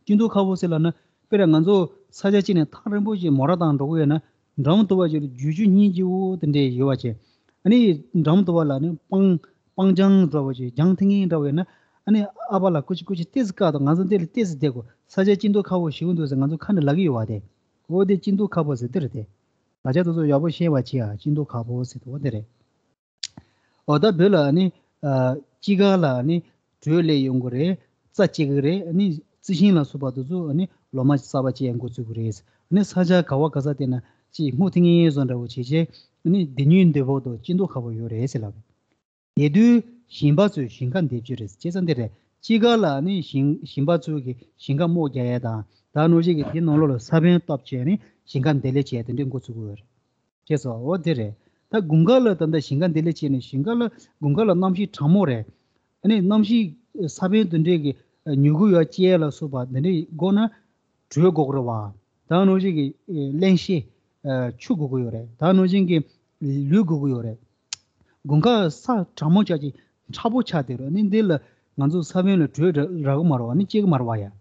སྐྱིད་སྡུག་ཁ་པོ་ཟེར་ལབ་ན་དཔེར་ན་ང་ཚོ་ས་ཆ་གཅིག་ནས་ཐག་རིང་པོ་ཞིག་མོ་ཊ་བཏང་འགྲོ་གི་ཡོད་ན་འགྲམ་དུ་བ་ཞིག་ལ་རྒྱུ་ཆུ་སྙིང་རྗེ་བོ་དེ་འདྲ་ཡོད་པ་བྱས། ཨ་ནི་འགྲམ་དུ་བ་ལ་ནི་སྤང་སྤང་ལྗང་འདྲ་བོ་ཞིག་ལྗང་ཐིང་ངེ་འདྲ་བོ་ཡོད་ན། ཨ་ནི་ཨ་ཕ་ལ་སྐུ་མཁྱེན་སྐུ་མཁྱེན་ཏོག་ཙམ་བཀག་དང་། ང་ཚོ་འདི་ལ་ཏོག་ཙམ་བསྡད་དགོས། ས་ཆ་སྐྱིད་སྡུག་ཁ་པོ་ཞིག་འདུག་ཟེར་ང་ཚོ་ཁ་ནས་ལབ་ཀྱི་ཡོད་པ་དེ། འོ་དེ་སྐྱིད་སྡུག་ཁ་པོ་ཟེར་དེ་རེད་དེ། ད་ཆ་དེ་ཚོ་ཡག་པོ་ཤེས་པ་བྱེད་ཨ། སྐྱིད་སྡུག་ཁ་པོ་ཟེར་དེ་འོ་དེ་རེད། འོ་ད་བོད་ལ་ནི་ཨ་དཔྱིད་ཀ་ལ་ནི་དྲོད་སླེབས་ཡོང་གི་རེད། རྩྭ་སྐྱེ་གི་རེད། ནི་རྩི་ཤིང་ལ་སོགས་པ་དེ་ཚོ་ནི་ལོ་མ་གསར་པ་སྐྱེ་འགོ་ཚུགས་གི་རེད། ནི་ས་ཆ་ག་བ་ག་ས་དེ་ན་ཅིག་སྔོ་ཐིང་ངེ་བཟོ་འདྲ་བོ་བྱེད་བྱས་ནི་བདེ་སྐྱིད་འདོད་པོ་དང་སྐྱིད་སྡུག་ཁ་པོ་ཡོད་རེད་ཟེར་ལབ་རེད། དེ་དུས་ཞིང་པ་ཚོས་ཞིང་ཁ་འདེབས་ཀྱི་རེད། བྱས་ཙང་འདི་རེད། དཔྱིད་ཀ་ལ་ནི་ཞིང་ཞིང་པ་ཚོས་ཀྱི་ཞིང་ཁ་རྨོ་རྒྱག་ཡས་དང་ད་ག་ནང་བཞིན་གྱི་དེ་ནང་ལོགས་ལ་ས་བོན་བཏབ་བྱས་ནི་ཞིང་ཁ་འདེབས་ལས་བྱས་དེ་འདྲའི་འགོ་ཚུགས་ཀྱི་ཡོད་རེད། བྱས་སོ། འོ་དེ་རེད། ད་དགུན་ཁ་ལ་ད་ལྟ་ཞིང་ཁ་འདེབས་ལས་བྱས་ནས་ཞིང་ཁ་ལ་དགུན་ཁ་ལ་གནམ་གཤིས་གྲང་མོ་རེད། ཨ་ནི་གནམ་གཤིས་ས་བོན་དེ་འདྲའི་གི་མྱུ་གུ་ཡར་སྐྱེ་ཡས་ལ་སོགས་པ་དེ་འདྲའི་དགོས་ན། དྲོད་དགོས་ཀྱི་རེད་བ། ད་ག་ནང་བཞིན་གྱི་ཨེ་རླན་གཤེར་ཨེ་ཆུ་དགོས་ཀྱི་ཡོད་རེད། ད་ག་ནང་བཞིན་གྱི་ལུད་དགོས་ཀྱི་ཡོད་རེད། དགུན་ཁ་ས་གྲང་མོ་ཆགས་ཀྱི་ཚ་པོ་ཆགས་བསྡད་རེད། ཨ་ནི་འདི་ལ་ང་ཚོ་ས་བོན་ལ་དྲོད་རག་རག་གི་མ་རེད་བ། ཨ་ནི་སྐྱེ་གི་མ་རེད་བ་ཡ།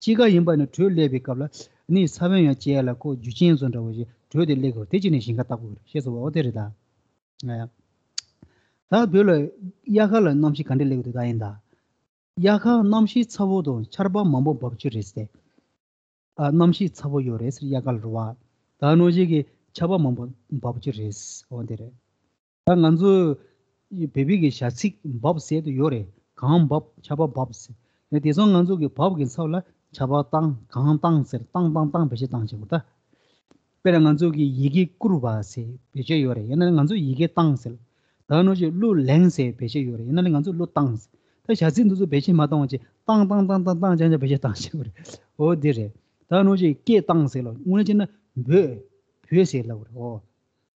དཔྱིད་ཀ་ཡིན་པ་ནི་དྲོད་སླེབས་པའི་སྐབས་ལ་ཨ་ནི་ས་བོན་ཡང་སྐྱེ་ཡ་ལ་ཁོ་རྒྱུ་རྐྱེན་བཟོ་འདྲ་བོ་ཞིག་དྲོད་དེ་སླེབས་དགོས་རེད། དེ་ཅི་ནས་ཞིང་ཁ་བཏབ་དགོས་རེད། ཤེས་སོང་བ། འོ་དེ་རེད་ད། ང་ཡ། ད་བོད་ལ་དབྱར་ཁ་ལ་གནམ་གཤིས་ག་འདྲ་སླེབས་ཀྱི་འདུག་ད་ཡིན་ད། དབྱར་ཁ་གནམ་གཤིས་ཚ་པོ་དང་ཆར་པ་མང་པོ་འབབ་ཀྱི་རེད་ཟེར། ཨ་གནམ་གཤིས་ཚ་པོ་ཡོད་རེད་ཟེར། དབྱར་ཁ་ལ་རེད་བ། ད་ག་ནང་བཞིན་གྱི་ཆར་པ་མང་པོ་འབབ་ཀྱི་རེད། འོ་དེ་རེད། ད་ང་ཚོ་བོད་པའི་གི་བྱ་ཚིག་འབབ་ཟེར་དུ་ཡོད་རེད། གངས་འབབ་ཆར་པ་འབབ་ཟེར། ཡང་དེང་སང་ང་ཚོ་གི་འབབ་གི་ཚབ་ལ་ཆར་པ་བཏང་གངས་བཏང་ཟེར། བཏང་བཏང་བཏང་བེད་སྤྱོད་བཏང་བྱེད་དགོས་ད། དཔེར་ན་ང་ཚོ་གི་ཡི་གེ་བསྐུར་བ་ཟེར་བེད་སྤྱོད་ཡོད་རེད། ཡིན་ན་ང་ཚོ་ཡི་གེ་བཏང་ཟེར། ད་ནོ་ཞིག་གླུ་ལེན་ཟེར་བེད་སྤྱོད་ཡོད་རེད། ཡིན་ན་ང་ཚོ་གླུ་བཏང་ཟེར། ད་བྱ་ཚིག་འདི་ཚོ་བེད་སྤྱོད་མ་བཏང་བ་ཅིག་བཏང་བཏང་བཏང་བཏང་བྱས་བྱས་བེད་སྤྱོད་བཏང་ཟེར་བ་རེད། འོ་འདི་རེད། ད་ནོ་ཞིག་སྐད་བཏང་ཟེར་ལ་དངོས་གནས་བྱས་ན་འབོད་འབོད་ཟེར་ལབ་པ་རེད། འོ།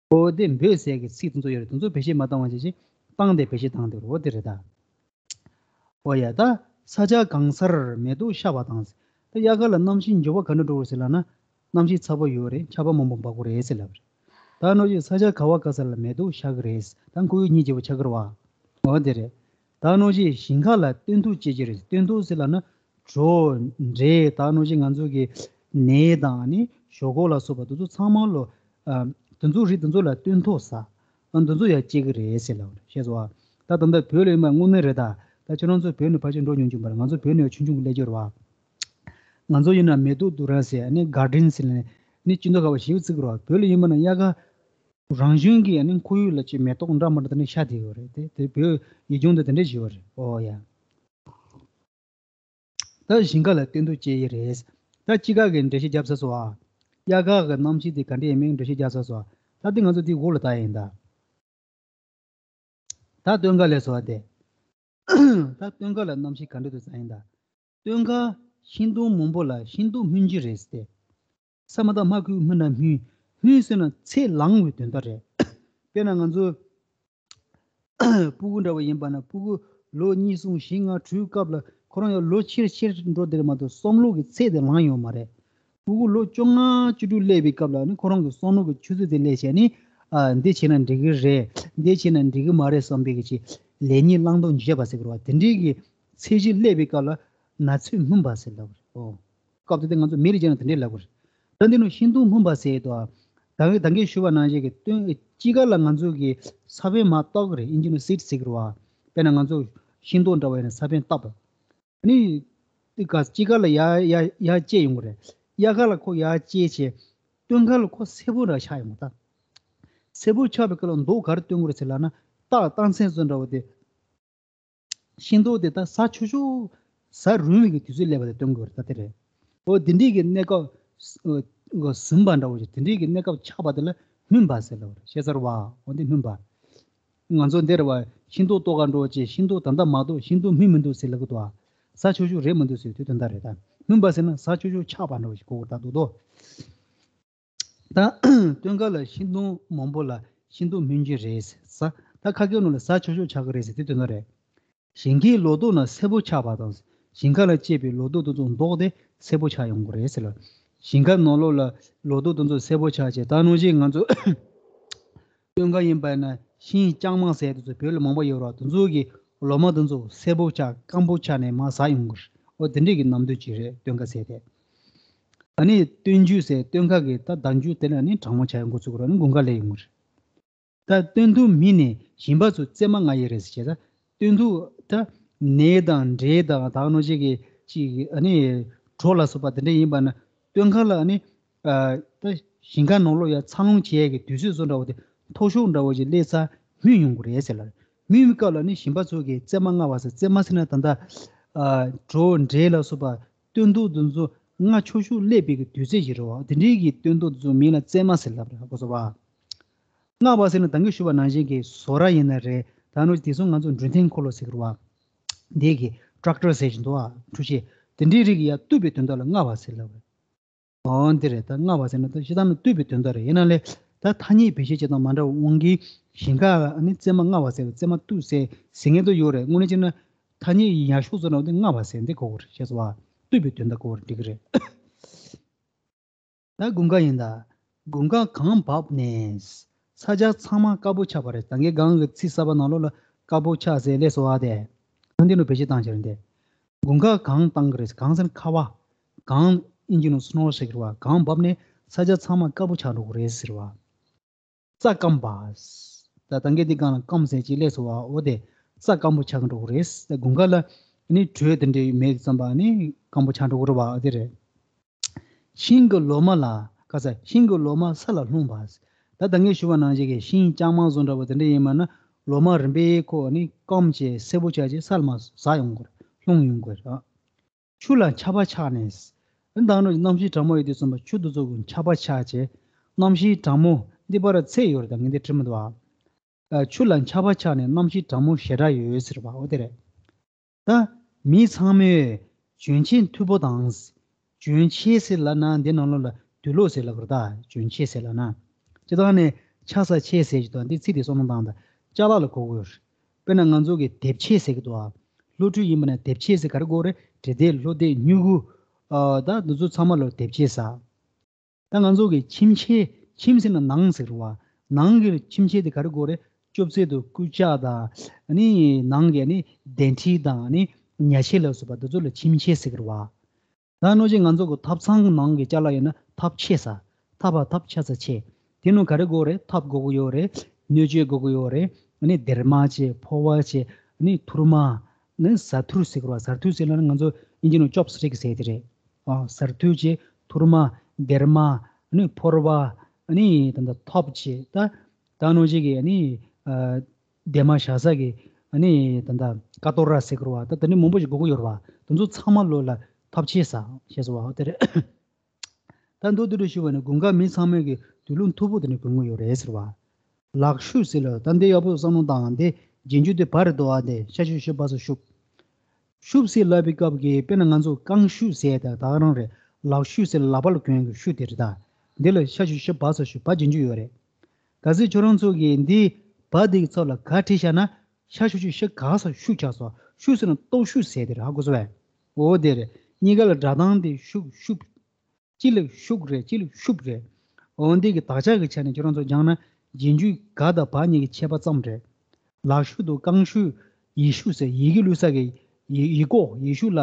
འོ་དེ་འབོད་ཟེར་གི་ཚིག་དེ་ཚོ་ཡོད་རེད། དེ་ཚོ་བེད་སྤྱོད་མ་བཏང་བ་བྱས་ཅིག་བཏང་སྟེ་བེད་སྤྱོད་བཏང་སྟེ་རེད། འོ་དེ་རེད་ད། འོ་ཡ་ད། ས་ཆ་གང་སར་མེ་ཏོག་ཤར་བ་དང་། ད་དབྱར་ཁ་ལ་གནམ་གཤིས་འགྱུར་བ་ག་འདྲ་འགྲོ་གི་ཟེར་ལབ་ན། གནམ་གཤིས་ཚ་པོ་ཡོད་རེད། ཆར་པ་མང་པོ་འབབ་གི་རེད་ཟེར་ལབ་རེད། ད་ནོ་ཞིག་ས་ཆ་ག་བ་ག་ས་ལ་མེ་ཏོག་ཤར་གི་རེད། ད་ཁོར་ཡུག་ཉིད་སྐྱིད་པོ་ཆགས་ཀྱི་རེད་བ། འོ་དེ་རེད། ད་ནོ་ཞིག་ཞིང་ཁ་ལ་སྟོན་ཐུག་སྐྱེ་གི་རེད། སྟོན་ཐུག་ཟེར་ལབ་ན། གྲོ། འབྲས། ད་ནོ་ཞིག་ང་ཚོ་གི་ནས་དང་ནི་ཞོག་ཁོག་ལ་སོགས་པ་དེ་ཚོ་ཚང་མ་ལོ། ཨ། དེ་ཚོ་རིགས་དེ་ཚོ་ལ་སྟོན་ཐོག་ཟ། ཨ། དེ་ཚོ་ཡང་སྐྱེ་གི་རེད་ཟེར་ལབ་རེད། ཤེས་སོང་བ། ད་ད་ལྟ་བོད་ལ་ཡིན་པ་དངོས་གནས་རེད་ད། ད་ཁྱོད་རང་ཚོ་བོད་ནས་ཕར་ཕྱིན་འགྲོ་མྱོང་བྱུང་བ་རེད། ང་ཚོ་བོད་ནས་ཆུང་ཆུང་གི་སླེབས་ཀྱི་རེད་བ། ང་ཚོ་ཡིན་ན་མེ་ཏོག་བསྡུ་ར་ཟེར་ནི་གར་ཌེན་ཟེར་ནས་ནི་སྤྱི་ཚོགས་ཁ་བ་ཞིབ་བརྩི་གི་རེད་བ། བོད་ལ་ཡིན་པ་ན་དབྱར་ཁ་རང་བཞིན་གྱིས་ནི་ཁོར་ཡུག་ལ་ཅིག་མེ་ཏོག་འདྲ་མི་འདྲ་དེ་ནི་ཤར་བསྡད་ཡོད་རེད་དེ། དེ་བོད་ཡུལ་ལྗོངས་དེ་དེ་འདྲས་ཞིག་ཡོད་རེད། ཨོ་ཡ། ད་ཞིང་ཁ་ལ་སྟོན་ཐུག་སྐྱེ་ཡི་རེད། ད་དཔྱིད་ཀ་གི་འགྲེལ་བཤད་བརྒྱབ་ཚར་སོང་ཨ། དབྱར་ཁ་གི་གནམ་གཤིས་དེ་ག་འདྲ་ཡིན་མིན་འགྲེལ་བཤད་བརྒྱབ་ཚར་སོང་ཨ། ད་དེ་ང་ཚོ་དེ་འོག་ལ་ལྟ་ཡིན་ད། ད་སྟོན་ཁ་ལས་སོང་ཨ་དེ། ད་སྟོན་ཁ་ལ་གནམ་གཤིས་ག་འདྲ་འདུག་ཙང་ཡིན་ད། སྟོན་ཁ་ཤིང་སྡོང་མང་པོ་ལ་ཤིང་སྡོང་སྨིན་གྱི་རེད་ཟེར་ཏེ། ས་མ་བཏགས་སྨ་གི་གུ་སྨིན་ན་སྨིན། སྨིན་ཟེར་ན་ཚེ་ལང་བའི་དོན་དག་རེད། དཔེར་ན་ང་ཚོ་སྤུ་གུ་འདྲ་བ་ཡིན་པ་ན་སྤུ་གུ་ལོ་གཉིས་གསུམ་བཞི་ལྔ་དྲུག་སྐབས་ལ་ཁོ་རང་ཡང་ལོ་ཆེར་ཆེར་འགྲོ་བསྡད་མ་གཏོགས་བསམ་བློ་གི་ཚད་དེ་ལང་ཡོད་མ་རེད། སྤུ་གུ་ལོ་བཅོ་ལྔ་བཅུ་དྲུག་སླེབས་པའི་སྐབས་ལ་ནི་ཁོ་རང་གི་བསམ་བློ་གི་ཆུ་ཚད་དེ་སླེབས་བྱས་ནི། ཨ། འདི་བྱས་ན་འགྲིག་གི་རེད། འདི་བྱས་ན་འགྲིག་གི་མ་རེད་བསམ་པའི་གི་ཅིག་ལེགས་ཉེས་བླང་དོར་འཇལ་བ་ཟེར་དགོས་རེད་བ། དེ་འདྲའི་གི་ཚད་གཞི་སླེབས་པའི་སྐབས་ལ་ན་ཚོད་སྨིན་པ་ཟེར་ལབ་རེད། ཨོ། སྐབས་དེ་དུས་ང་ཚོ་མི་རིགས་ཅན་ལ་དེ་འདྲས་ལབ་དགོས་རེད། ད་འདི་ནི་ཤིང་སྡོང་སྨིན་པ་ཟེར་དུས། ད་གིན་ད་གིན་ཞུས་པ་ནང་བཞིན་གྱི་སྟོན་དཔྱིད་ཀ་ལ་ང་ཚོ་གི་ས་བོན་མར་བཏབ་ཀྱི་རེད། ཨིན་ཇི་ནང་སིཌ་ཟེར་གྱི་རེད་བ། དཔེར་ན་ང་ཚོ་ཤིང་སྡོང་འདྲ་བ་ཡིན་ན་ས་བོན་བཏབ། ཨ་ནི། དེ་ག་དཔྱིད་ཀ་ལ་ཡར་ཡར་ཡར་སྐྱེས་ཡོང་གི་རེད། དབྱར་ཁ་ལ་ཁོ་ཡར་སྐྱེས་བྱས། སྟོན་ཁ་ལ་ཁོ་སེར་པོ་འདྲ་ཆགས་ཡོང་གི་ད། སེར་པོ་ཆགས་པའི་སྐབས་ལ་མདོག་ག་རེ་སྟོན་གྱི་རེད་ཟེར་ལབ་ན། སྟག་རྟ་མཚན་བཟོ་འདྲ་བོ་དེ། ཤིང་ཏོག་དེ་ད་ཟ་ཆོག་ཆོག་ཟ་རུང་བའི་གི་དུས་ཚོད་སླེབས་པ་དེ་སྟོན་གྱི་རེད། ད་དེ་རེད། འོ་དེ་འདྲའི་གི་གནས་སྐབས་ཟིན་པ་འདྲ་བོ་ཞིག་དེ་འདྲའི་གི་གནས་སྐབས་ཆགས་པ་དེ་ལ་སྨིན་པ་ཟེར་ལབ་པ་རེད། ཤེས་ཚར་བ། འོ་འདི་སྨིན་པ། ང་ཚོ་འདིར་བ་ཤིང་ཏོག་བཏོག་ག་འགྲོ་ཅེས་ཤིང་ཏོག་ད་ལྟ་མ་བཏོག་ཤིང་ཏོག་སྨིན་མི་འདུག་ཟེར་ལབ་གི་འདུག་ཨ། ཟ་ཆོག་ཆོག་རེད་མི་འདུག་ཟེར་དུས་དོན་དག་རེད་ད། སྨིན་པ་ཟེར་ན་ཟ་ཆོག་ཆོག་ཆགས་པ་འདྲ་བོ་ཞིག་གོ་གི་ད་འདུག་དོ། ད་སྟོན་ཁ་ལ་ཤིང་སྡོང་མང་པོ་ལ་ཤིང་ཏོག་སྨིན་གྱི་རེད་ཟེར། ད་ཁ་སྐད་ནང་ལ་ཟ་ཆོག་ཆོག་ཆགས་ཀྱི་རེད་ཟེར་དེ་དོན་དག་རེད། ཞིང་ཁའི་ལོ་ཏོག་ནི་སེར་པོ་ཆགས་པ་དང་། ཞིང་ཁ་ལ་སྐྱེས་པའི་ལོ་ཏོག་དེ་ཚོ་མདོག་དེ་སེར་པོ་ཆགས་ཡོང་གི་རེད་ཟེར་ལ། ཞིང་ཁ་ནང་ལོགས་ལ་ལོ་ཏོག་དེ་ཚོ་སེར་པོ་ཆགས་བྱས་ད་ནང་བཞིན་ང་ཚོ་སྟོན་ཁ་ཡིན་པ་ན་ཤིང་ལྕང་མ་ཟེར་དེ་ཚོ་བོད་ལ་མང་པོ་ཡོད་རེད། དེ་ཚོ་གི་ལོ་མ་དེ་ཚོ་སེར་པོ་ཆགས་སྐམ་པོ་ཆགས་ནས་མར་ཟག་ཡོང་གི་རེད། འོ་དེ་འདྲས་ཀྱི་ནམ་དུས་ཅིག་རེད་སྟོན་ཁ་ཟེར་དེ། ཨ་ནི་སྟོན་རྒྱུ་ཟེར་སྟོན་ཁ་གི་ད་ཟླ་མཇུག་དེ་ལ་ནི་གྲང་མོ་ཆགས་ཡོང་འགོ་ཚུགས་ཀྱི་རེད། ཨ་ནི་དགུན་ཁ་སླེབས་ཡོང་གི་རེད། ད་སྟོན་ཐུང་མིན་ནས་ཞིང་པ་ཚོ་རྩེད་མ་རྔ་ཡི་རེད་ཟེར་བྱས་ད། སྟོན་ཐུང་ད་ནས་དང་འབྲས་དང་ད་ནོ་ཅིག་གི་ཅིག་ཨ་ནི་གྲོ་ལ་སོགས་པ་དེ་འདྲ་ཡིན་པ་ན་སྟོན་ཁ་ལ་ཨ་ནི་ཨ་ད་ཞིང་ཁ་ནང་ལོགས་ཡ་འཚར་ལོངས་བྱེད་ཡས་ཀྱི་དུས་ཚོད་བཟོ་འདྲ་བོ་དེ་མཐོ་ཤོས་འདྲ་བོ་ཅིག་སླེབས་ཚར་སྨིན་ཡོང་གི་རེད་ཟེར་ལ། སྨིན་པའི་སྐབས་ལ་ནི་ཞིང་པ་ཚོ་གིས་རྩེད་མ་རྔ་བ་ཟེར་རྩེད་མ་ཟེར་ན་ད་ལྟ་ཨ་གྲོ་འབྲས་ལ་སོགས་པ་སྟོན་ཐུང་དེ་ཚོ་རྔ་ཆོག་ཆོག་སླེབས་པའི་གི་དུས་ཚོད་ཅིག་རེད་བ། དེ་འདྲའི་གི་སྟོན་ཐུང་དེ་ཚོ་མིང་ལ་རྩེད་མ་ཟེར་ལབ་རེད་གོ་སོང་བ། རྔ་བ་ཟེར་ན་ད་གིན་ཞུས་པ་ནང་བཞིན་གྱི་བཟོ་གྲྭ་ཡིན་ན་རེད། ད་ནོ་དེང་སང་ང་ཚོ་འགྲུལ་འཕྲིན་འཁོར་ལོ་ཟེར་གི་རེད་བ། འདི་གི་ཊེག་ཊར་ཟེར་བཞིན་འདུག་ཨ། འཕྲུལ་ཆས་དེ་འདྲའི་རིགས་ཡ་གཏུབ་པའི་དོན་དག་ལ་རྔ་བ་ཟེར་ལབ་རེད། ཨོ་འདི་རེད། ད་རྔ་བ་ཟེར་ན་ད་ཤི་ད་ནི་གཏུབ་པའི་དོན་དག་རེད། ཡིན་ན་ལས་ད་ཐ་སྙད་བེད་སྤྱོད་བྱེད་སྟངས་མ་འདྲ་བ་དབང་གིས་ཞིང་ཁ་ནི་རྩེད་མ་རྔ་བ་ཟེར་རྩེད་མ་གཏུབ་ཟེར་ཟེར་མཁན་དུ་ཡོད་རེད། དངོས་གནས་བྱས་ན་ཐ་སྙད་ཡག་ཤོས་བཟོ་ན་འདི་རྔ་བ་ཟེར་འདི་གོ་གི་རེད། ཤེས་སོང་བ། གཏུབ་པའི་དོན་དག་གོ་གི་རེད། འགྲིག་གི་རེད། ད་དགུན་ཁ་ཡིན་ད། དགུན་ཁ་གངས་བབས་ནས། ས་ཆ་ཚང་མ་དཀར་པོ་ཆགས་པ་རེད། ད་གིན་གངས་ཀྱི་ཚིག་གསར་པ་ནང་ལོགས་ལ་དཀར་པོ་ཆགས་ཟེར་སླེབས་སོང་བ་དེ། ད་འདི་ནང་བེད་སྤྱོད་བཏང་བྱས་རེད་དེ། དགུན་ཁ་གངས་བཏང་གི་རེད། གངས་ཟེར་ན་ཁ་བ། གངས་ཨིན་ཇི་ནང་སི་ནོ་ཟེར་གི་རེད་བ། གངས་བབས་ནས་ས་ཆ་ཚང་མ་དཀར་པོ་ཆགས་འགྲོ་གི་རེད་ཟེར་བ། རྩྭ་སྐམ་པ། ད་ད་གིན་འདི་སྒང་ལ་སྐམ་ཟེར་ཅིག་སླེབས་སོང་བ། འོ་དེ་རྩྭ་སྐམ་པོ་ཆགས་ཀྱི་འགྲོ་གི་རེད། ད་དགུན་ཁ་ལ་ནི་དྲོད་དེ་འདྲའི་མེད་ཙམ་པ་ནི་སྐམ་པོ་ཆགས་འགྲོ་གི་རེད་བ། འོ་དེ་རེད། ཤིང་གི་ལོ་མ་ལ་ག་ས་ཤིང་གི་ལོ་མ་ས་ལ་ལྷུང་བ། ད་ད་གིན་ཞུ་བ་ནང་བཞིན་གྱི་ཤིང་ལྕང་མ་བཟོ་འདྲ་བ་དེ་འདྲ་ཡིན་མ་ན་ལོ་མ་རིམ་པས་ཁོ་ནི་སྐམ་བྱས་སེར་པོ་ཆགས་བྱས་ས་ལ་མར་ཟག་ཡོང་གི་རེད། ལྷུང་ཡོང་གི་རེད། ཆུ་ལ་ཆར་པ་ཆགས་ནས། ད་ནི་གནམ་གཤིས་གྲང་མོ་ཡོད་དུས་ཙམ་པ་ཆུ་དེ་ཚོ་གི་ཆར་པ་ཆགས་བྱས། རྣམ་ཤེས་དྲང་མོ་འདི་པར་ཚད་ཡོད་རེད། ད་ངས་འདི་བྲིས་མི་འདུག་ཨ། ཆུ་ལ་ཆར་པ་ཆགས་ནས་རྣམ་ཤེས་དྲང་མོ་ཞེ་དྲག་ཡོད་ཟེར་བ་འོ་དེ་རེད། ད་མི་ཚང་མས་གྱོན་ཆས་མཐུག་པོ་དང་། གྱོན་ཆས་ཟེར་ལབ་ན་འདི་ནང་ལོགས་ལ་དུག་ལོག་ཟེར་ལབ་དགོས་རེད། ད་གྱོན་ཆས་ཟེར་ལབ་ན། སྤྱིར་བཏང་ནས་ཆ་ས་ཆས་ཟེར་གྱི་འདུག་འདི་ཚིག་དེ་བསམ་བློ་བཏང་དང་ཅ་ལག་ལ་གོ་གི་ཡོད་རེད། དཔེར་ན་ང་ཚོ་གི་དེབ་ཆས་ཟེར་གྱི་འདུག་ཨ། སློབ་ཕྲུག་ཡིན་པ་ན་དེབ་ཆས་ཟེར་ག་རེ་གོ་རེད། འབྲི་དེབ་སློབ་དེབ་སྨྱུ་གུ། ཨ། ད་འདི་ཚོ་ཚང་མ་ལ་དེབ་ཆས་ཟེར། ད་ང་ཚོ་གི་ཁྱིམ་ཆས། ཁྱིམ་ཟེར་ན་ནང་ཟེར་བ། ནང་གི་ཁྱིམ་ཆས་དེ་ག་རེ་གོ་རེད། ཅོག་ཙེ་དང་སྐུ་ཅག་དང་། ཨ་ནི་ནང་གི་ཨ་ནི་གདན་ཁྲི་དང་ཨ་ནི་ཉལ་ཆས་ལ་སོགས་པ་འདི་ཚོ་ལ་ཁྱིམ་ཆས་ཟེར་གི་རེད་བ། ད་ནང་བཞིན་ང་ཚོ་གི་ཐབ་ཚང་གི་ནང་གི་ཅ་ལག་ཡིན་ན་ཐབ་ཆས་ཟེར། ཐབ་པ་ཐབ་ཆ་ས་ཆས། དེ་ནང་ག་རེ་དགོས་རེད། ཐབ་དགོས་ཀྱི་ཡོད་རེད། སྣོད་སྤྱད་དགོས་ཀྱི་ཡོད་རེད། ཨ་ནི་སྡེར་མ་བྱས། ཕོར་པ་བྱས། ཨ་ནི་ཐུར་མ། ཨ་ནི་ཟ་ཐུར་ཟེར་གི་རེད་བ། ཟ་ཐུར་ཟེར་ན་ང་ཚོ་དབྱིན་ཇི་ནང་ཅོབ་སི་ཊིག་ཟེར་དེ་རེད། ཨ། ཟ་ཐུར་བྱས། ཐུར་མ། སྡེར་མ། ཨ་ནི་ཕོར་པ། ཨ་ནི་ད་ལྟ་ཐབ་བྱས། ད་ད་ནང་བཞིན་གྱི་ཨ་ནི། ཨ། སྡེར་མ་བཞག་ས་གི་ཨ་ནི་ད་ལྟ་ཀ་ཏོ་ར་ཟེར་གི་རེད་བ། ད་དེ་འདྲ་མང་པོ་ཞིག་དགོས་ཀྱི་ཡོད་རེད་བ། དེ་ཚོ་ཚང་མ་ལོ་ལ་ཐབ་ཆས་ཟེར་ཞེས་སོ་བ་དེ་རེད། ད་མདོར་བསྡུས་ཞུ་བ་ནི་དགུན་ཁ་མི་ཚང་མས་ཀྱི་དུག་ལོག་མཐུག་པོ་དེ་ནི་གོན་གྱི་ཡོད་རེད་ཟེར་བ། ལག་ཤུབས་ཟེར་ལ་ད་འདི་ཡག་པོ་བསམ་བློ་བཏང་། འདི་རྗེས་འཇུག་དེ་བ་རེད་འདུག་ཨ། འདི་ཤ་ཤུ་ཤུ་བ་ས་ཤུབས། ཤུབས་ཟེར་ལབ་པའི་སྐབས་ཀྱི་དཔེར་ན་ང་ཚོ་རྐང་ཤུ་ཟེར་ད་ད་ག་རང་རེད། ལག་ཤུབས་ཟེར་ལག་པ་ལ་གོན་གྱི་ཤུ་དེ་རེད་ད། འདི་ལ་ཤ་ཤུ་ཤུ་བ་ས་ཤུ་བ་རྗེས་འཇུག་ཡོད་རེད། གལ་སྲིད་ཁྱོད་རང་ཚོ་གིས་འདི་བ་འདི་གི་ཚབ་ལ་ག་བྲིས་བཞག་ན། ཤ་ཤུ་ཤུ་ཤ་ག་ས་ཤུ་ཆགས་སོང་། ཤུ་ཟེར་ན་སྟོབས་ཤུགས་ཟེར་དེ་རེད། ཧ་གོ་སོང་བས། འོ་དེ་རེད། གཉིས་ཀ་ལ་སྒྲ་གདངས་དེ་ཤུགས་ཤུབས། གཅིག་ལ་ཤུགས་རེད། གཅིག་ལ་ཤུབས་རེད། འོ་འདི་གི་དག་ཆ་གི་ཆ་ནས་ཁྱོད་རང་ཚོ་སྦྱངས་ན་རྗེས་འཇུག་ག་དང་བ་གཉིས་ཀྱི་ཁྱད་པར་ཙམ་རེད། ལག་ཤུབས་དང་རྐང་ཤུབས། ཡིག་ཤུབས་ཟེར་ཡི་གེ་བླུགས་ས་གི་ཡི་ཡིག་ཀོ། ཡིག་ཤུབས་ལ།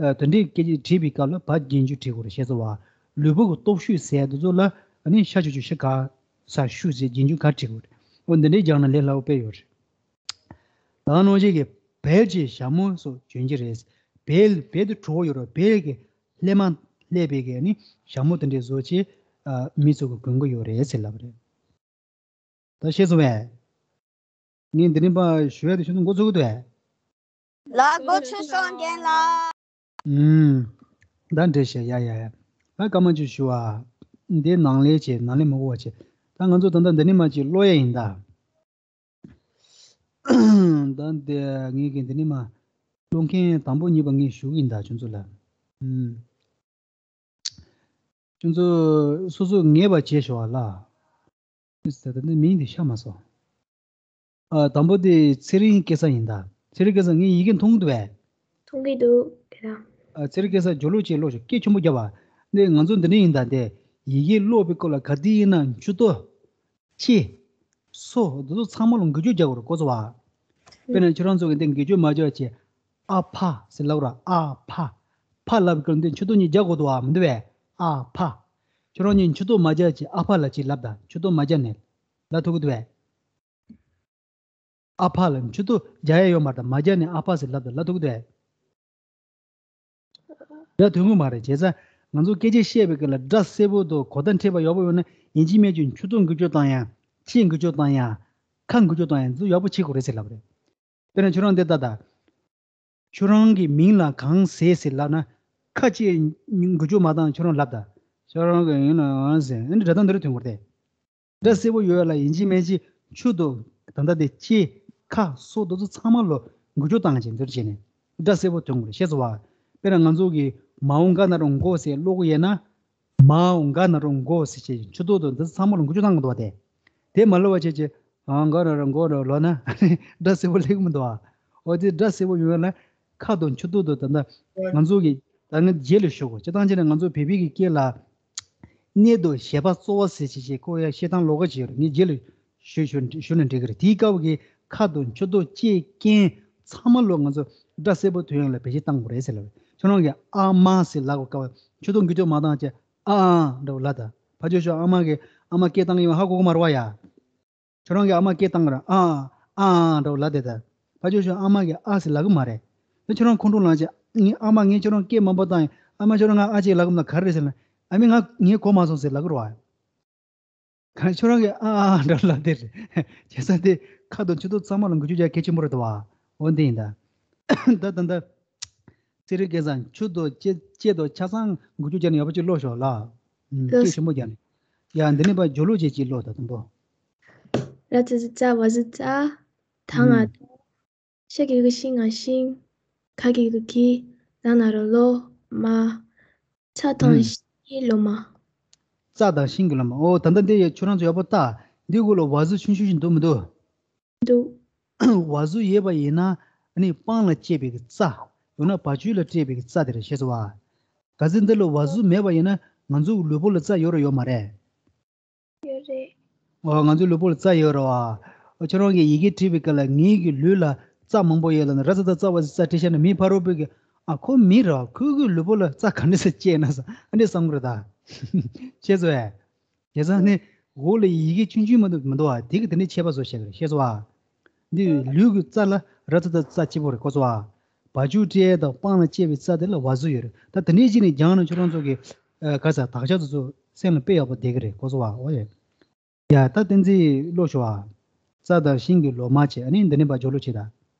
ཨ། དེ་འདྲའི་སྐད་ཆ་བྲིས་པའི་སྐབས་ལ་བ་རྗེས་འཇུག་བྲིས་དགོས་རེད། ཤེས་སོང་བ། ལུས་པོ་གི་སྟོབས་ཤུགས་ཟེར་དེ་ཚོ་ལ་ཨ་ནི་ཤ་ཤུ་ཤུ་ཤ་ག་ས་ཤུ་ཟེར་རྗེས་འཇུག་ག་བྲིས་དགོས་རེད། འོ་འདི་འདྲའི་སྦྱངས་ན་ལས་སླ་པོ་དཔེ་ཡོད་རེད། ད་ནང་བཞིན་གྱི་བལ་གྱི་ཞྭ་མོ་སོགས་གྱོན་གྱི་རེད། བལ་བལ་དུ་བྲོ་བོ་ཡོད་རེད། བལ་གྱི་ལྷས་མ་ལྷས་པའི་གི་ནི་ཞྭ་མོ་དེ་འདྲའི་བཟོ་བྱས། ཨ། མི་ཚོ་གི་གོན་གི་ཡོད་རེད་ཟེར་ལབ་རེད། ད་ཤེས་སོང་བས། ངས་འདི་ནས་ཕར་ཞུ་ཡ་དེ་ཁྱོད་ཚོ་མགོ་ཚོས་གི་འདུག་བས། ལགས་འགོ་ཚུགས་སོང་རྒན་ལགས། ཨུམ། ད་འདྲེ་བཤད་ཡ་ཡ་ཡ། ད་སྐར་མ་གཅིག་ཞུ་བ། འདི་ནང་ལས་བྱེད་ནང་ལས་མི་གོ་བ་བྱེད། ད་ང་ཚོ་ད་ལྟ་འདི་ནས་མར་ཅིག་ཀློག་ཡ་ཡིན་ད། ད་འདི་ངས་ཀྱི་འདི་ནས་མར་ཀློག་མཁན་དང་པོ་གཉིས་པ་ངས་ཞུ་གི་ཡིན་ད་ཁྱོད་ཚོ་ལ། ཨུམ། ཁྱོད་ཚོ་སོ་སོ་ངེས་པ་བྱས་ཤོག་ཨ་ལ། ད་ལྟ་འདི་མིང་འདི་ཤ་མ་སོང་། ཨ། དང་པོ་དེ་ཚེ་རིང་སྐལ་བཟང་ཡིན་ད། ཚེ་རིང་སྐལ་བཟང་ངའི་ཡི་གེ་མཐོང་གི་འདུག་བས། མཐོང་གི་འདུག་དེ་རང་། ཨ། ཚེ་རིང་སྐལ་བཟང་སྦྱོར་ཀློག་ཅིག་ཀློག་ཤོག་སྐད་ཆེན་པོ་རྒྱབ་པ། འདི་ང་ཚོ་འདི་འདྲ་ཡིན་ད། འདི་ཡི་གེ་ཀློག་པའི་སྐོར་ལ་ག་དུས་ཡིན་ན་མཆུ་ཏོ། ཅེ། སོ། འདི་ཚོ་ཚང་མ་ལ་འགུལ་སྐྱོད་རྒྱག་དགོས་རེད་གོ་ཚོ་བ། དཔེར་ན་ཁྱོད་རང་ཚོ་གི་འདི་འགུལ་སྐྱོད་མ་རྒྱག་ཅེ། ཨ་ཕ་ཟེར་ལབ་ར། ཨ་ཕ། ཕ་ལབ་ཀྱི་འདི་མཆུ་ཏོ་གཉིས་རྒྱག་དགོས་འདུག་བ་མི་འདུག་བས། ཨ་ཕ། ཁྱོད་རང་གཉིས་མཆུ་ཏོ་མ་རྒྱག་ཅེ་ཨ་ཕ་ལ་ཅིག་ལབ་ད། མཆུ་ཏོ་མ་རྒྱག་ནས་ལབ་ཐུབ་ཀྱི་འདུག་བས། ཨ་ཕ་ལ་མཆུ་ཏོ་རྒྱག་ཡ་ཡོད་མ་རེད། མ་རྒྱག་ནས་ཨ་ཕ་ཟེར་ལབ་ད་ལབ་ཐུབ་ཀྱི་འདུག་བས། རྒྱག་ཐུབ་ཀྱི་མ་རེད། བྱས་ཙང་ང་ཚོ་སྐད་ཆ་བཤད་པའི་སྐབས་ལ་སྒྲ་གསལ་པོ་དང་གོ་བརྡ་འཕྲོད་པ་ཡག་པོ་ཡོད་ན་ཡིན་གཅིག་མིན་གཅིག་མཆུ་ཏོ་འགུལ་སྐྱོད་བཏང་ཡ། ལྕེ་འགུལ་སྐྱོད་བཏང་ཡ། ཁ་འགུལ་སྐྱོད་བཏང་ཡ་འདི་ཚོ་ཡག་པོ་བྱེད་དགོས་རེད་ཟེར་ལབ་རེད། དཔེར་ན་ཁྱོད་རང་འདི་ལྟ་ད། ཁྱོད་རང་གི་མིང་ལ་གང་ཟེར་ཟེར་ལབ་ན། ཁ་ཅིག་འགུལ་སྐྱོད་མ་བཏང་ཁྱོད་རང་ལབ་ད། ཁྱོད་རང་གི་ཡིན་ན་ཟེར། ཨ་ནི་སྒྲ་གདངས་འདི་རུ་ཐོན་དགོས་རེད། སྒྲ་གསལ་པོ་ཡོད་ལ་ཡིན་གཅིག་མིན་གཅིག་མཆུ་ཏོ། ད་ལྟ་དེ་ལྕེ། ཁ། སོ། འདི་ཚོ་ཚང་མ་ལོ་འགུལ་སྐྱོད་བཏང་བྱས་འདིར་བྱས་ནས་སྒྲ་གསལ་པོ་ཐོན་དགོས་རེད། ཤེས་སོང་བ། དཔེར་ན་ང་ཚོ་གི་མ་འོངས་ག་ན་རོ་མགོ་ཟེར་ཀློག་གི་ཡོད་ན། མའོ་ག་ན་རོ་མགོ་ཟེར་བྱས་མཆུ་ཏོ་དང་འདི་ཚང་མ་ལ་འགུལ་སྐྱོད་བཏང་གི་འདུག་བ། དེ་དེ་མ་ལབ་པ་བྱས་བྱས་ཨང་ག་ན་རོ་མགོ་རོ་ལོ་ན་སྒྲ་གསལ་པོ་སླེབས་ཀྱི་མི་འདུག་བ། འོ་དེ་སྒྲ་གསལ་པོ་ཡོང་ཡ་ལ་ཁ་དང་མཆུ་ཏོ་དང་ད་ལྟ་ང་ཚོ་གི་ད་ངས་རྗེས་ལ་ཞུ་དགོས། སྤྱིར་བཏང་བྱས་ན་ང་ཚོ་བོད་པའི་གི་སྐད་ལ་གནས་དང་བྱེད་པ་གཙོ་བོ་ཟེར་བྱས་བྱས་ཁོ་ཡ་བཤད་སྟངས་ལོགས་ཀ་ཅིག་ཡོད་རེད། ངས་རྗེས་ལ་ཞུ་ཞུ་ཞུ་ན་འགྲིག་གི་རེད། དེའི་སྐབས་ཀྱི་ཁ་དང་མཆུ་ཏོ་ལྕེ་རྐན་ཚང་མ་ལོ་ང་ཚོ་སྒྲ་གསལ་པོ་ཐོན་ཡོང་ལ་བེད་སྤྱོད་བཏང་དགོས་རེད་ཟེར་ལབ་རེད། ཁྱོད་རང་གིས་ཨ་མ་ཟེར་ལབ་དགོས་སྐབས་མཆུ་ཏོ་འགུལ་སྐྱོད་མ་བཏང་བྱས་ཨ་ཨ་འདྲ་བོ་ལབ་ད། ཕར་ཕྱོགས་ཕྱོགས་ཨ་མ་གིས་ཨ་མ་སྐད་བཏང་གི་ཡོད་ཧ་གོ་གི་མ་རེད་བ་ཡ། ཁྱོད་རང་གིས་ཨ་མ་སྐད་བཏང་གི་རེད། ཨ་ཨ་ཨ་འདྲ་བོ་ལབ་བསྡད་ད། ཕར་ཕྱོགས་ཕྱོགས་ཨ་མ་གིས་ཨ་ཟེར་ལབ་གི་མ་རེད། ད་ཁྱོད་རང་ཁོང་ཁྲོ་ལངས་བྱས་ངའི་ཨ་མ་ངས་ཁྱོད་རང་སྐད་མང་པོ་བཏང་ཡིན། ཨ་མ་ཁྱོད་རང་ང་ཨ་ཅེ་ལབ་གི་མ་ག་རེ་རེད་ཟེར་ན། ཨ་མ་ང་ངས་གོ་མ་སོང་ཟེར་ལབ་གི་རེད་བ། གང་ཁྱོད་རང་གིས་ཨ་ཨ་འདྲ་ལབ་དེ་རེད། བྱས་ཙང་དེ་ཁ་དང་མཆུ་ཏོ་ཚང་མ་ལ་འགུལ་སྐྱོད་རྒྱག་གལ་ཆེན་པོ་རེད་དོ་བ། འོ་འདི་ཡིན་ད། ད་ད་ད། ཚེ་རིང་སྐལ་བཟང་མཆུ་ཏོ་ལྕེ་ལྕེ་དང་ཆ་ཚང་འགུལ་སྐྱོད་རྒྱག་ནས་ཡག་པོ་ཅིག་ཀློག་ཤོག་ལ། ཨུམ། ལགས། སྐད་ཆེན་པོ་རྒྱག་ནས། ཡ། འདི་ནས་ཕར་སྦྱོར་ཀློག་བྱེད་ཀྱི་ཀློག་ད་དང་པོ། ར་ཙ་ཙ་ཙ། བ་ཟུར་བཙའ། ད་ང་ད། ཤ་གི་གུ་ཤི་ང་ཤིང་། ག་གི་གུ་གི། ལ་ན་རོ་ལོ། མ། ཚ་དང་ཤིང་གི་ལོ་མ། ཚ་དང་ཤིང་གི་ལོ་མ། ཨོ། ད་ལྟ་འདི་ཡ་ཁྱོད་རང་ཚོ་ཡག་པོ་ལྟ། འདི་གུ་ལ་བ་ཟུར་ཆུང་ཆུང་ཞིག་འདུག་མི་འདུག་འདུག་བ་ཟུར་ཡོད་པ་ཡིན་ན། ཨ་ནི་སྤང་ལ་བཅས་པའི་གི་རྩ། ཡང་ན་བ་ཅུ་ལ་སྤྲད་པའི་གི་རྩ་དེ་རེད། ཤེས་སོང་བ། གལ་སྲིད་འདི་ལ་བ་ཟུར་མེད་པ་ཡིན་ན་ང་ཚོ་ལུས་པོ་ལ་རྩ་ཡོད་རེད་ཡོད་མ་རེད། ཡོད་རེད། ཨོ། ང་ཚོའི་ལུས་པོ་ལ་རྩ་ཡོད་རེད་བ། ཁྱོད་རང་གིས་ཡི་གེ་བྲིས་པའི་སྐབས་ལ་ངའི་གི་ལུས་ལ་རྩ་མང་པོ་ཡོད་ལབ་ནས་ར་ཙ་ཙ་ཙ་བ་ཟུར་བཙའ་བྲིས་བཞག་ན་མི་ཕ་རོལ་པོས་ཀྱི། ཨ། ཁོ་མི་རེད་བ། ཁོའི་གི་ལུས་པོ་ལ་རྩ་ག་འདྲ་སེ་བཅད་ན་ཟེར་ཨ་འདྲ་བསམ་གི་རེད་ད། ཤེས་སོང་ཨེ། བྱས་ཙང་ནི་འོག་ལ་ཡི་གེ་ཆུང་ཆུང་མ་གཏོགས་མི་འདུག་བ། དེ་གི་དེ་འདྲའི་ཁྱད་པར་བཟོ་བྱས་གི་རེད། ཤེས་སོང་བ། འདི་ལུས་ཀྱི་རྩ་ལ་ར་ཙ་ཙ་ཙ་གཅིག་པོ་རེད། གོ་སོང་བ། བ་ཅུ་སྤྲད་དང་སྤང་ལ་བཅས་པའི་རྩ་དེ་ལ་བ་ཟུར་ཡོད་རེད། ད་དེ་འདྲའི་ཅིག་ནས་སྦྱངས་ན་ཁྱོད་རང་ཚོ་གི། ཨ། ག་ས་དག་ཆ་དེ་ཚོ་སེམས་ལ་དཔེ་ཡག་པོ་བསྡད་ཀྱི་རེད། གོ་སོང་བ། ཨོ་ཡ། ཡ། ད་བསྟན་འཛིན་ཀློག་ཤོག་ཨ། རྩ་དང་ཤིང་གི་ལོ་མ་བྱས། ཨ་ནི་འདི་ནས་ཕར་སྦྱོར་ཀློག་བྱེད་ད།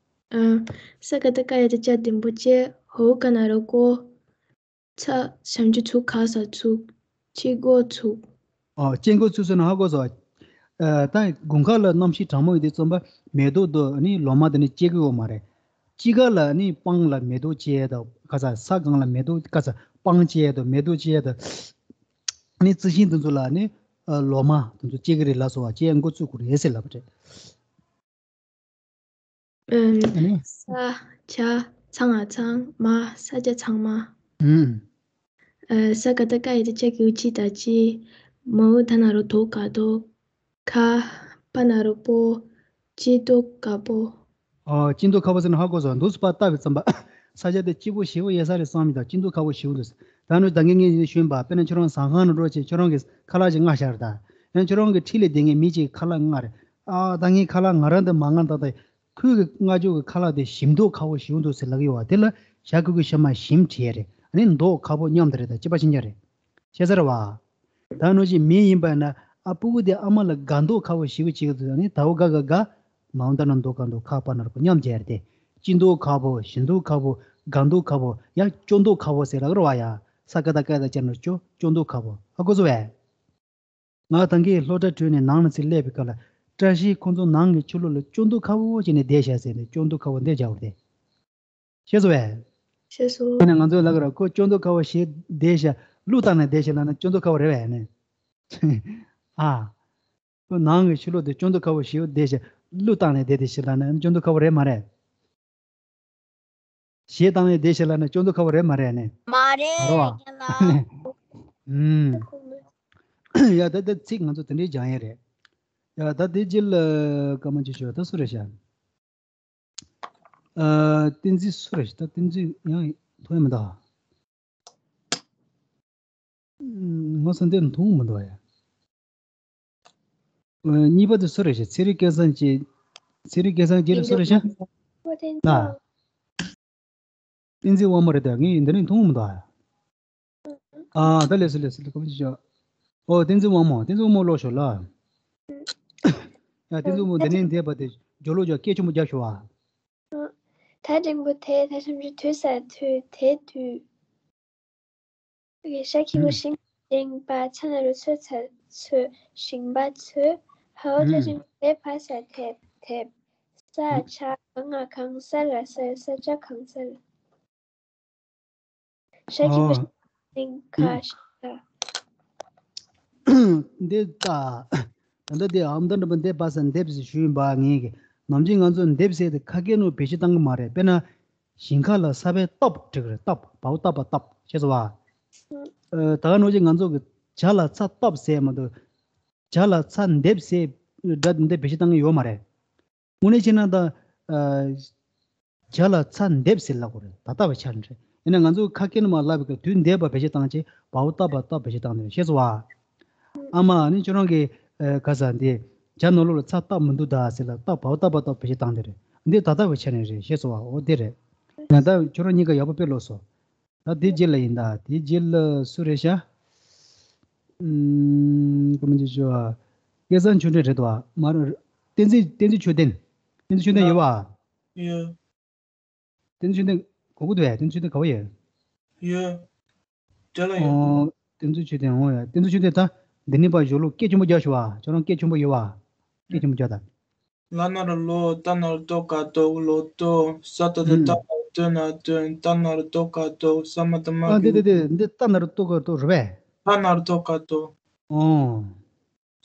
ཨ། ས་ཀ་བཏགས་སྐ་ཡ་བཏགས་སྐྱ་འགྲེང་བུ་སྐྱེ། ཧོ་ག་ན་རོ་ཀོ། ཚ་ཞབས་ཀྱུ་ཚུ་ག་ས་ཚུགས། སྐྱེ་འགོ་ཚུགས། ཨོ། སྐྱེ་འགོ་ཚུགས་ཟེར་ན་ཧ་གོ་སོང་། ཨ། ད་དགུན་ཁ་ལ་གནམ་གཤིས་གྲང་མོ་ཡོད་དུས་ཙམ་པ་མེ་ཏོག་དང་ནི་ལོ་མ་དེ་ནི་སྐྱེ་གི་ཡོད་མ་རེད། དཔྱིད་ཀ་ལ་ནི་སྤང་ལ་མེ་ཏོག་སྐྱེ་དང་ག་ས། ས་སྒང་ལ་མེ་ཏོག་ག་ས་སྤང་སྐྱེ་དང་མེ་ཏོག་སྐྱེ་དང་། ནི་རྩི་ཤིང་དེ་ཚོ་ལ་ནི། ཨ། ལོ་མ་དེ་ཚོ་སྐྱེ་གི་རེད་ལབ་སོང་བ། སྐྱེ་འགོ་ཚུགས་ཀྱི་རེད་ཟེར་ལབ་པ་རེད། ཨ་ནི། ས་ཆ་ཚ་ང་ཚང་། མ་ས་ཆ་ཚང་མ། ཨུམ། ཨ། ས་ཀ་བཏགས་སྐ་ཡ་བཏགས་སྐྱ་གི་གུ་སྐྱི་ད་སྐྱིད། མ་འོག་ད་ན་རོ་དོ་ག་དོག། ཁ་པ་ན་རོ་པོ། སྐྱིད་སྡུག་དཀར་པོ། ཨོ། སྐྱིད་སྡུག་དཀར་པོ་ཟེར་ན་ཧ་གོ་སོང་། འདུག་སེ་ཕར་བལྟས་པའི་ཙམ་པ། ས་ཆ་དེ་སྐྱིད་པོ་ཞེ་པོ་ཡོད་ས་རེད་བསམ་མི་དང་། སྐྱིད་སྡུག་དཀར་པོ་ཞེ་པོ་འདུག་ཟེར། ད་ནི་ད་གིན་ངས་ཞུས་པ། དཔེར་ན་ཁྱོད་རང་ཟ་ཁང་ནང་འགྲོ་བྱས་ཁྱོད་རང་གིས་ཁ་ལག་ཅིག་མངགས་བཞག་རེད་ད། ཡང་ཁྱོད་རང་གི་འཁྲིས་ལ་བསྡད་མཁན་མི་གཅིག་གིས་ཁ་ལག་མངགས་རེད། ཨ། ད་ངའི་ཁ་ལག་ང་རང་དེ་མ་མངགས་ད། ད་ཁོས་གི་མངགས་ཆོག་གི་ཁ་ལག་དེ་ཞིམ་མདོག་ཁ་པོ་ཞེ་པོ་འདུག་ཟེར་ལབ་ཀྱི་ཡོད་པ། དེ་ལ་ཞྭ་གི་གུ་ཞ་མ་ཞིམ་བྲིས་རེད། ཨ་ནི་མདོག་ཁ་པོ་མཉམ་དུ་རེད། ད་གཅིག་པ་གཅིག་རྐྱང་རེད། ཤེས་ཚར་བ། ད་ནོ་ཅིག་མི་ཡིན་པ་ན། ཨ། སྤུ་གུ་དེ་ཨ་མ་ལ་དགའ་མདོག་ཁ་པོ་ཞེ་པོ་ཅིག་འདུག་ཨ་ནི་ད་འོ་ག་ག་ག། མ་འོ་ད་ན་མདོ་ག་མདོ་ཁ་པ་ན་རོ་པོ་མཉམ་བྱས་རེད་དེ། སྐྱིད་མདོག་ཁ་པོ། ཞིམ་མདོག་ཁ་པོ། དགའ་མདོག་ཁ་པོ། ཡ། སྐྱོ་མདོག་ཁ་པོ་ཟེར་ལབ་རེད་བ་ཡ། ས་ཀ་བཏགས་སྐ་ཡ་བཏགས་སྐྱ་ན་རོ་སྐྱོ། སྐྱོ་མདོག་ཁ་པོ། ཧ་གོ་སོང་བས། ང་ད་གིན་སློབ་གྲྭ་གྲོལ་ནས་ནང་ལ་ཚུར་སླེབས་པའི་སྐབས་ལ། བཀྲ་ཤིས་ཁོང་ཚོ་ནང་གི་ཕྱི་ལོགས་ལ་སྐྱོ་མདོག་ཁ་པོ་བྱས་ནས་བསྡད་ཤག་ཟེར་ནས་སྐྱོ་མདོག་ཁ་པོ་འདི་སྦྱར་བ་རེད། ཤེས་སོང་བས། ཤེས་སོང་། ཨ་ནི་ང་ཚོས་ལབ་ཀྱི་རེད། ཁོ་སྐྱོ་མདོག་ཁ་པོ་ཞེ་བསྡད་ཤག་གླུ་བཏང་ནས་བསྡད་ཤག་ལབ་ན་སྐྱོ་མདོག་ཁ་པོ་རེད་བས་ནི། ཨ། ཁོ་ནང་གི་ཕྱི་ལོགས་དེ་སྐྱོ་མདོག་ཁ་པོ་ཞེ་པོ་བསྡད་ཤག་གླུ་བཏང་ནས་བསྡད་དེ་ཞིག་ལབ་ན་སྐྱོ་མདོག་ཁ་པོ་རེད་མ་རེད། གཞས་བཏང་ནས་བསྡད་ཤག་ལབ་ན་སྐྱོ་མདོག་ཁ་པོ་རེད་མ་རེད་ནི། མ་རེད། རེད་བ། རྒན་ལགས། ཨུམ། ཡ། ད་ད་ཚིག་ང་ཚོ་དེ་འདྲའི་སྦྱང་ཡས་རེད། ཡ། ད་དེ་རྗེས་ལ་སྐར་མ་ཅིག་ཞུ། ད་སུ་རེད་ཤག་ཨ། བསྟན་འཛིན་སུ་རེད་ཤག་ད་བསྟན་འཛིན་ཡང་མཐོང་ཡ་མི་འདུག་ཨ། ངོ་སོ་འདིར་མཐོང་མི་འདུག་ཡ། ཨ། གཉིས་པ་དེ་སུ་རེད་ཤག་ཚེ་རིང་སྐལ་བཟང་གཅིག་ཚེ་རིང་སྐལ་བཟང་གཅིག་ལ་སུ་རེད་ཤག་ཨ། བསྟན་འཛིན་དབང་མོ་རེད་ད། ངས་འདི་ནས་མཐོང་མི་འདུག་ཨ། ཨ། ད་ལེགས་སོ་ལེགས་སོ། ལེགས་པོ་ཅིག་བྱོས། ཨོ། བསྟན་འཛིན་དབང་མོ། བསྟན་འཛིན་དབང་མོ་ཀློག་ཤོག་ལ། ཡ། བསྟན་འཛིན་དབང་མོ་འདི་ནས་འདས་པ་དེ་སྦྱོར་ཀློག་བྱ། སྐད་ཆེན་པོ་རྒྱབ་ཤོག་ཨ། ད་འགྲེང་བུ་དེ། ད་ཞབས་ཀྱུ་དུ་ས་དུས། དེ་དུས། ཤ་གི་གུ་ཤིང་། ཞིང་། པ་ཚ་ན་རོ་ཚོ་ཚ་ཚོས། ཞིང་པ་ཚོས། ཧ་འོག་ཅ་ཆེན་པོ་དེ་ཕ་ས་དེ་དེབ། ས་ཆ་ག་ང་གང་ས་ལ་སར། ས་ཆ་གང་སར། ཤ་གི་གུ་ཤིང་། ཁ་ཤ། འདི་ལྟ། ད་ལྟ་འདི་ཨ་མདའ་འདྲ་པོ་འདི་བ་ས་འདེབས་ཟེར་ཞུས་ཡིན་པ། ངས་གི་ནམ་རྒྱུན་ང་ཚོ་འདེབས་ཟེར་དེ་ཁ་སྐད་ནང་བེད་སྤྱོད་བཏང་གི་མ་རེད། དཔེར་ན། ཞིང་ཁ་ལ་ས་བོན་བཏབ་འགྲིག་རེད། བཏབ། བ་འོག་བཏབ་པ་བཏབ། ཤེས་སོང་བ། ཨ། ད་ག་ནང་བཞིན་ང་ཚོ་གི་བྱ་ལ་ཚ་བཏབ་ཟེར་མ་གཏོགས། བྱ་ལ་ཚ་འདེབས་ཟེར་སྒྲ་འདི་བེད་སྤྱོད་བཏང་གི་ཡོད་མ་རེད། དངོས་གནས་བྱས་ན་ད། ཨ། བྱ་ལ་ཚ་འདེབས་ཟེར་ལབ་དགོས་རེད། ད་ལྟ་བའི་ཆ་ནས་རེད། ཡིན་ན་ང་ཚོ་ཁ་སྐད་ནང་མར་ལབ་པའི་སྐབས་དུས་འདས་པ་བེད་སྤྱོད་བཏང་བྱས། བ་འོག་བཏབ་པ་བཏབ་བེད་སྤྱོད་བཏང་ནས་རེད། ཤེས་སོང་བ། ཨ་མ། ཨ་ནི་ཁྱོད་རང་གིས། ཨ། ག་ས་འདི་བྱ་ནོར་ལུག་ལ་ཚ་བཏབ་མི་འདུག་ད་ཟེར་ལབ། བཏབ། བ་འོག་བཏབ་པ་བཏབ་བེད་སྤྱོད་བཏང་དེ་རེད། འདི་ད་ལྟ་བའི་ཆ་ནས་རེད། ཤེས་སོང་བ། འོ་དེ་རེད། ཡང་ད་ཁྱོད་རང་གཉིས་ཀ་ཡག་པོ་དཔེ་ཀློག་སོང་། ད་དེ་རྗེས་ལ་ཡིན་ད། དེ་རྗེས་ལ་སུ་རེད་ཤག་ཨུམ། སྐར་མ་ཅིག་བྱོས་ཨ། སྐལ་བཟང་ཆོས་ལྡན་རེད་དོ། མ་རེད། བསྟན་འཛིན། བསྟན་འཛིན་ཆོས་ལྡན། བསྟན་འཛིན་ཆོས་ལྡན་ཡོད་པ། ཡོད། བསྟན་འཛིན་ཆོས་ལྡན་གོ་གི་འདུག་ཨ། བསྟན་འཛིན་ཆོས་ལྡན་ག་པར་ཡོད། ཡོད། དེ་ལ་ཡོད། ཨོ། བསྟན་འཛིན་ཆོས་ལྡན། འོ་ཡ། བསྟན་འཛིན་ཆོས་ལྡན་ད། འདི་ནི་པ་གཞོན་ལུགས་སྐད་ཆེན་པོ་རྒྱག་ཤོག་ཨ། ཁྱོད་རང་སྐད་ཆེན་པོ་ཡོད་བ། སྐད་ཆེན་པོ་རྒྱག་དང་། ལ་ན་རོ་ལོ། ཏ་ན་རོ་ཏོ་ག་ཏོ། ལོ་ཏོ། ས་ད་བཏགས་ཨུམ། སྟ་ན་རོ་སྟོན། ཏ་ན་རོ་ཏོ་ག་ཏོ། ས་མ་བཏགས་མ་ཨ་འདི་གི་འདི་འདི་འདི་ཏ་ན་རོ་ཏོ་ག་ཏོ་རེད་པས། ཏ་ན་རོ་ཏོ་ག་ཏོ། ཨོ།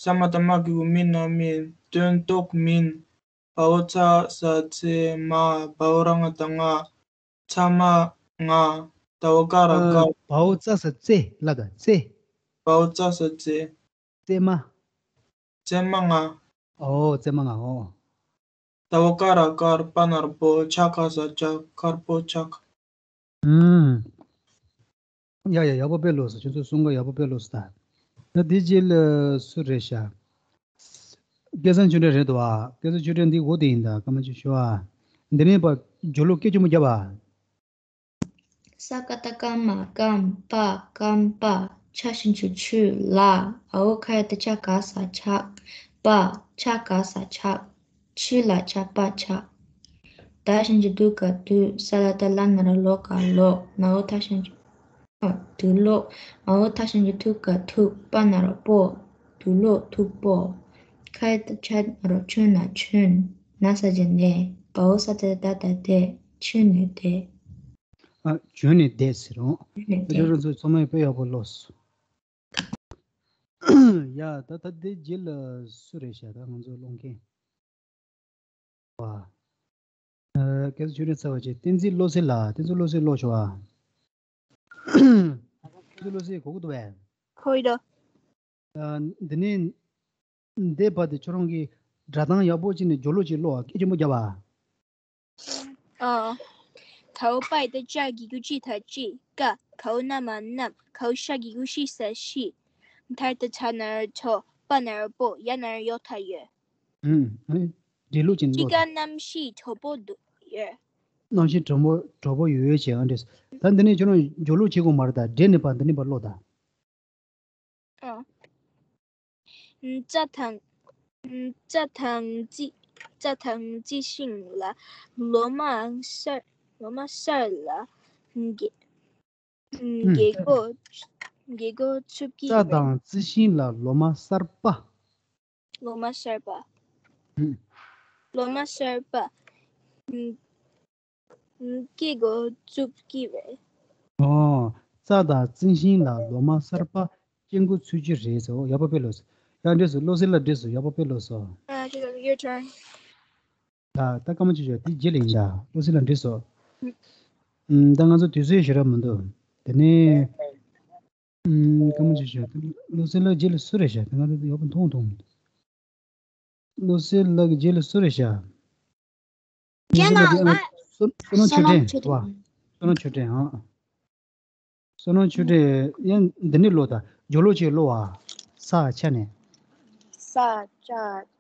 ས་མ་བཏགས་མ་གི་གུ་མི་ན་མིན། སྟོན་ཏོག་མིན། བའོ་ཚ་ས་ཚེ་མ། བའོ་ར་ང་བཏགས་ང་། ཚ་མ་ང་། ད་བ་ཀ་ར་ཨ་ཀར། བའོ་ཙ་ས་ཙེ་ལབ་དང་ཙེ། བའོ་ཙ་ས་ཙེ། ཙེ་མ། ཙེ་མ་ང་། ཨོ་ཙེ་མ་ང་ཨོ། ད་བ་ཀ་ར་ཀར། པ་ན་རོ་པོ། ཆ་ག་ས་ཆག་དཀར་པོ་ཆག་ཨུམ། ཡ་ཡ་ཡག་པོ་དཔེ་ལོས་སོ། ཁྱོད་ཚོ་གསུང་ག་ཡག་པོ་དཔེ་ལོས་སོ་ད། ད་འདི་རྗེས་ལ་སུ་རེད་ཤག་སྐལ་བཟང་ཆོས་སྒྲོན་རེད་འདུག་ཨ། སྐལ་བཟང་ཆོས་སྒྲོན་འདི་འོ་དེ་ཡིན་ད་སྐར་མ་ཅིག་ཤོག་ཨ། འདི་ནས་པ་སྦྱོར་ཀློག་སྐད་ཆེན་པོ་རྒྱབ་ཨ། ས་ཀ་བཏགས་སྐར་མ་སྐམ། པ་སྐམ་པ། ཆ་ཞབས་ཀྱུ་ཆུ་ལ། འའོ་ཁ་ཡ་བཏགས་ཆ་ག་ས་ཆག་པ། ཆ་ག་ས་ཆག་ཆུ་ལ་ཆག་པ་ཆག་ད་ཞབས་ཀྱུ་དུ་ག་དུས། ས་ལ་བཏགས་སླ་ན་རོ་ལོ་ག་ལོག་ན་འའོ་ཐ་ཞབས་ཀྱུ་ཨ། དུག་ལོག་འའོ་ཐ་ཞབས་ཀྱུ་ཐུ་ག་ཐུག་པ་ན་རོ་པོ། དུག་ལོག་ཐུག་པོ། ཁ་ཡ་བཏགས་ཆ་ན་རོ་ཆུ་ན་ཆུན། ན་ས་ཀྱ་ནས། བའོ་ས་ད་བཏགས་བཏགས་བསྡད། ཆུ་ནས་བསྡད། ཨ། བྱོན་ནས་བསྡད་ཟེར་རོ། བྱོན་ནས་ཨ་ཅག་བསྡད། རང་ཚོ་ཚང་མས་དཔེ་ཡག་པོ་ཀློག་སོང་། ཡ་ད་ད་དེ་རྗེས་ལ་སུ་རེད་ཤག་ད་ང་ཚོ་ཀློག་མཁན། བ། ཨ། སྐལ་བཟང་ཆོས་སྒྲོན་ཚར་བ་བྱས། བསྟན་འཛིན་བློ་གསལ་ལགས། བསྟན་འཛིན་བློ་གསལ་ཀློག་ཤོག་ཨ། བསྟན་འཛིན་བློ་གསལ་གོ་གི་འདུག་པས། གོ་ཡི་འདུག་ཨ། འདི་ནས་འདས་པ་དེ་ཁྱོད་རང་གིས་སྒྲ་གདངས་ཡག་པོ་བྱས་ནས་སྦྱོར་ཀློག་ཅིག་ཀློག་ཨ། སྐད་ཆེན་པོ་རྒྱབ་ཨ། ཨ། གའོ་པ་ཡ་བཏགས་པ་གི་གུ་པ་ད་པ། གའོ་ན་མ་ནམ། གའོ་ཤ་གི་གུ་ཤ་ས་ཤིས། ད་ཡ་བཏགས་ད་ན་རོ་ད། པ་ན་རོ་པོ། ཡ་ན་རོ་ཡོ་ད་ཡོད། ཨུམ། ཨེ། འགྲེལ་ལུགས་ཅན་ཅི་ཀ་ཀློག་དང་། གནམ་གཤིས་དྲོ་པོ་འདུག་ཡོད། གནམ་གཤིས་དྲོ་པོ་དྲོ་པོ་ཡོད་ཡོད་བྱས་ཨ་འདྲས། ད་འདི་ནས་ཁྱོད་རང་སྦྱོར་ཀློག་བྱེད་དགོས་མ་རེད། ད་འགྲེལ་ནས་པ་འདི་ནས་པ་ཀློག་དང་། ཨ། ཙ་དང་། ཙ་དང་ཙི། ཙ་དང་ཙི་ཤིང་ལ་ལོ་མ་གསར། ལོ་མ་གསར་ལ་རྒྱལ། ཨུམ། རྒྱལ་སྒོ། རྒྱལ་སྒོ་ཚུགས་ཀྱི་ཙ་རེད། དང་ཙི་ཤིང་ལ་ལོ་མ་གསར་པ། ལོ་མ་གསར་པ། ཨུམ། ལོ་མ་གསར་པ། ཨུམ། རྒྱལ་སྒོ་ཚུགས་ཀྱི་རེད། ཨོ། ཙ་དང་ཙི་ཤིང་ལ་ལོ་མ་གསར་པ་རྒྱལ་སྒོ་ཚུགས་ཀྱི་རེད་ཟེར། ཡག་པོ་དཔེ་ཀློག་སོང་། ཡ་འདྲས་སོང་། བློ་གསལ་ལགས་འདྲས་སོང་། ཡག་པོ་དཔེ་ཀློག་སོང་། ཨ། ཁྱེད་ལ་your turn། ད་ད་སྐར་མ་ཅིག་ཤོག་དེ་རྗེས་ལ་ཡིན་ད། བློ་གསལ་ལགས་འདྲས་སོང་། ཨུམ། ད་ང་ཚོ་དུས་ཚོད་ཞེ་དྲག་མི་འདུག་དེ་ནས། ཨུམ། སྐར་མ་ཅིག་ཤོག་བློ་གསལ་ལགས་རྗེས་ལ་སུ་རེད་ཤག་ད་ང་ཚོ་ཡག་པོ་མཐོང་མཐོང་མི་འདུག་བློ་གསལ་ལགས་ཀྱི་རྗེས་ལ་སུ་རེད་ཤག་བློ་གསལ་ལགས་རྗེས་ཨ། བསོད་བསོད་ནམས་ཆོས་སྒྲོན་རེད་པ། བསོད་ནམས་ཆོས་སྒྲོན་ཨ། བསོད་ནམས་ཆོས་སྒྲོན་ཡང་འདི་ནས་ཀློག་དང་། སྦྱོར་ཀློག་ཅིག་ཀློག་ཨ། ས་ཆ་ནས། ས་ཆ་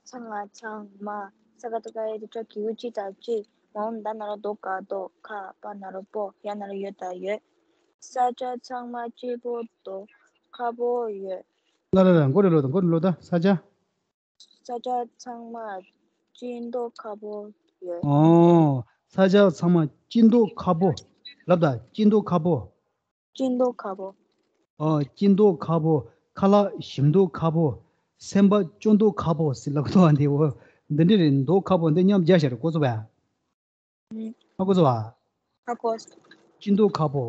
ཚང་ང་ཚང་མ། ས་ཀ་བཏགས་སྐ་ཡ་བཏགས་སྐྱ་གི་གུ་གི་ད་གི། འའོ་ད་ན་རོ་དོ་ག་དོ། ཁ་པ་ན་རོ་པོ། ཡ་ན་རོ་ཡོ་ད་ཡོད། ས་ཆ་ཚང་མ་སྐྱིད་པོ་དང་ཁ་པོ་ཡོད། ལ་ལ་ལ་མགོ་ནས་ཀློག་དང་། མགོ་ནས་ཀློག་དང་། ས་ཆ། ས་ཆ་ཚང་མ་སྐྱིད་མདོག་ཁ་པོ་ཡོད། ཨོ། ས་ཆ་ཚང་མ་སྐྱིད་མདོག་ཁ་པོ། ལབ་དང་། སྐྱིད་མདོག་ཁ་པོ། སྐྱིད་མདོག་ཁ་པོ། ཨོ། སྐྱིད་མདོག་ཁ་པོ། ཁ་ལག་ཞིམ་མདོག་ཁ་པོ། སེམས་པ་སྐྱོ་མདོག་ཁ་པོ་ཟེར་ལབ་ཀྱི་འདུག་ཨ། འདི་འོ། འདི་འདྲ་རེད། མདོག་ཁ་པོ་འདི་མཉམ་རྒྱག་བྱས་རེད། གོ་སོང་བས། ཧ་གོ་སོང་བ། ཧ་གོ་སོང་། སྐྱིད་མདོག་ཁ་པོ་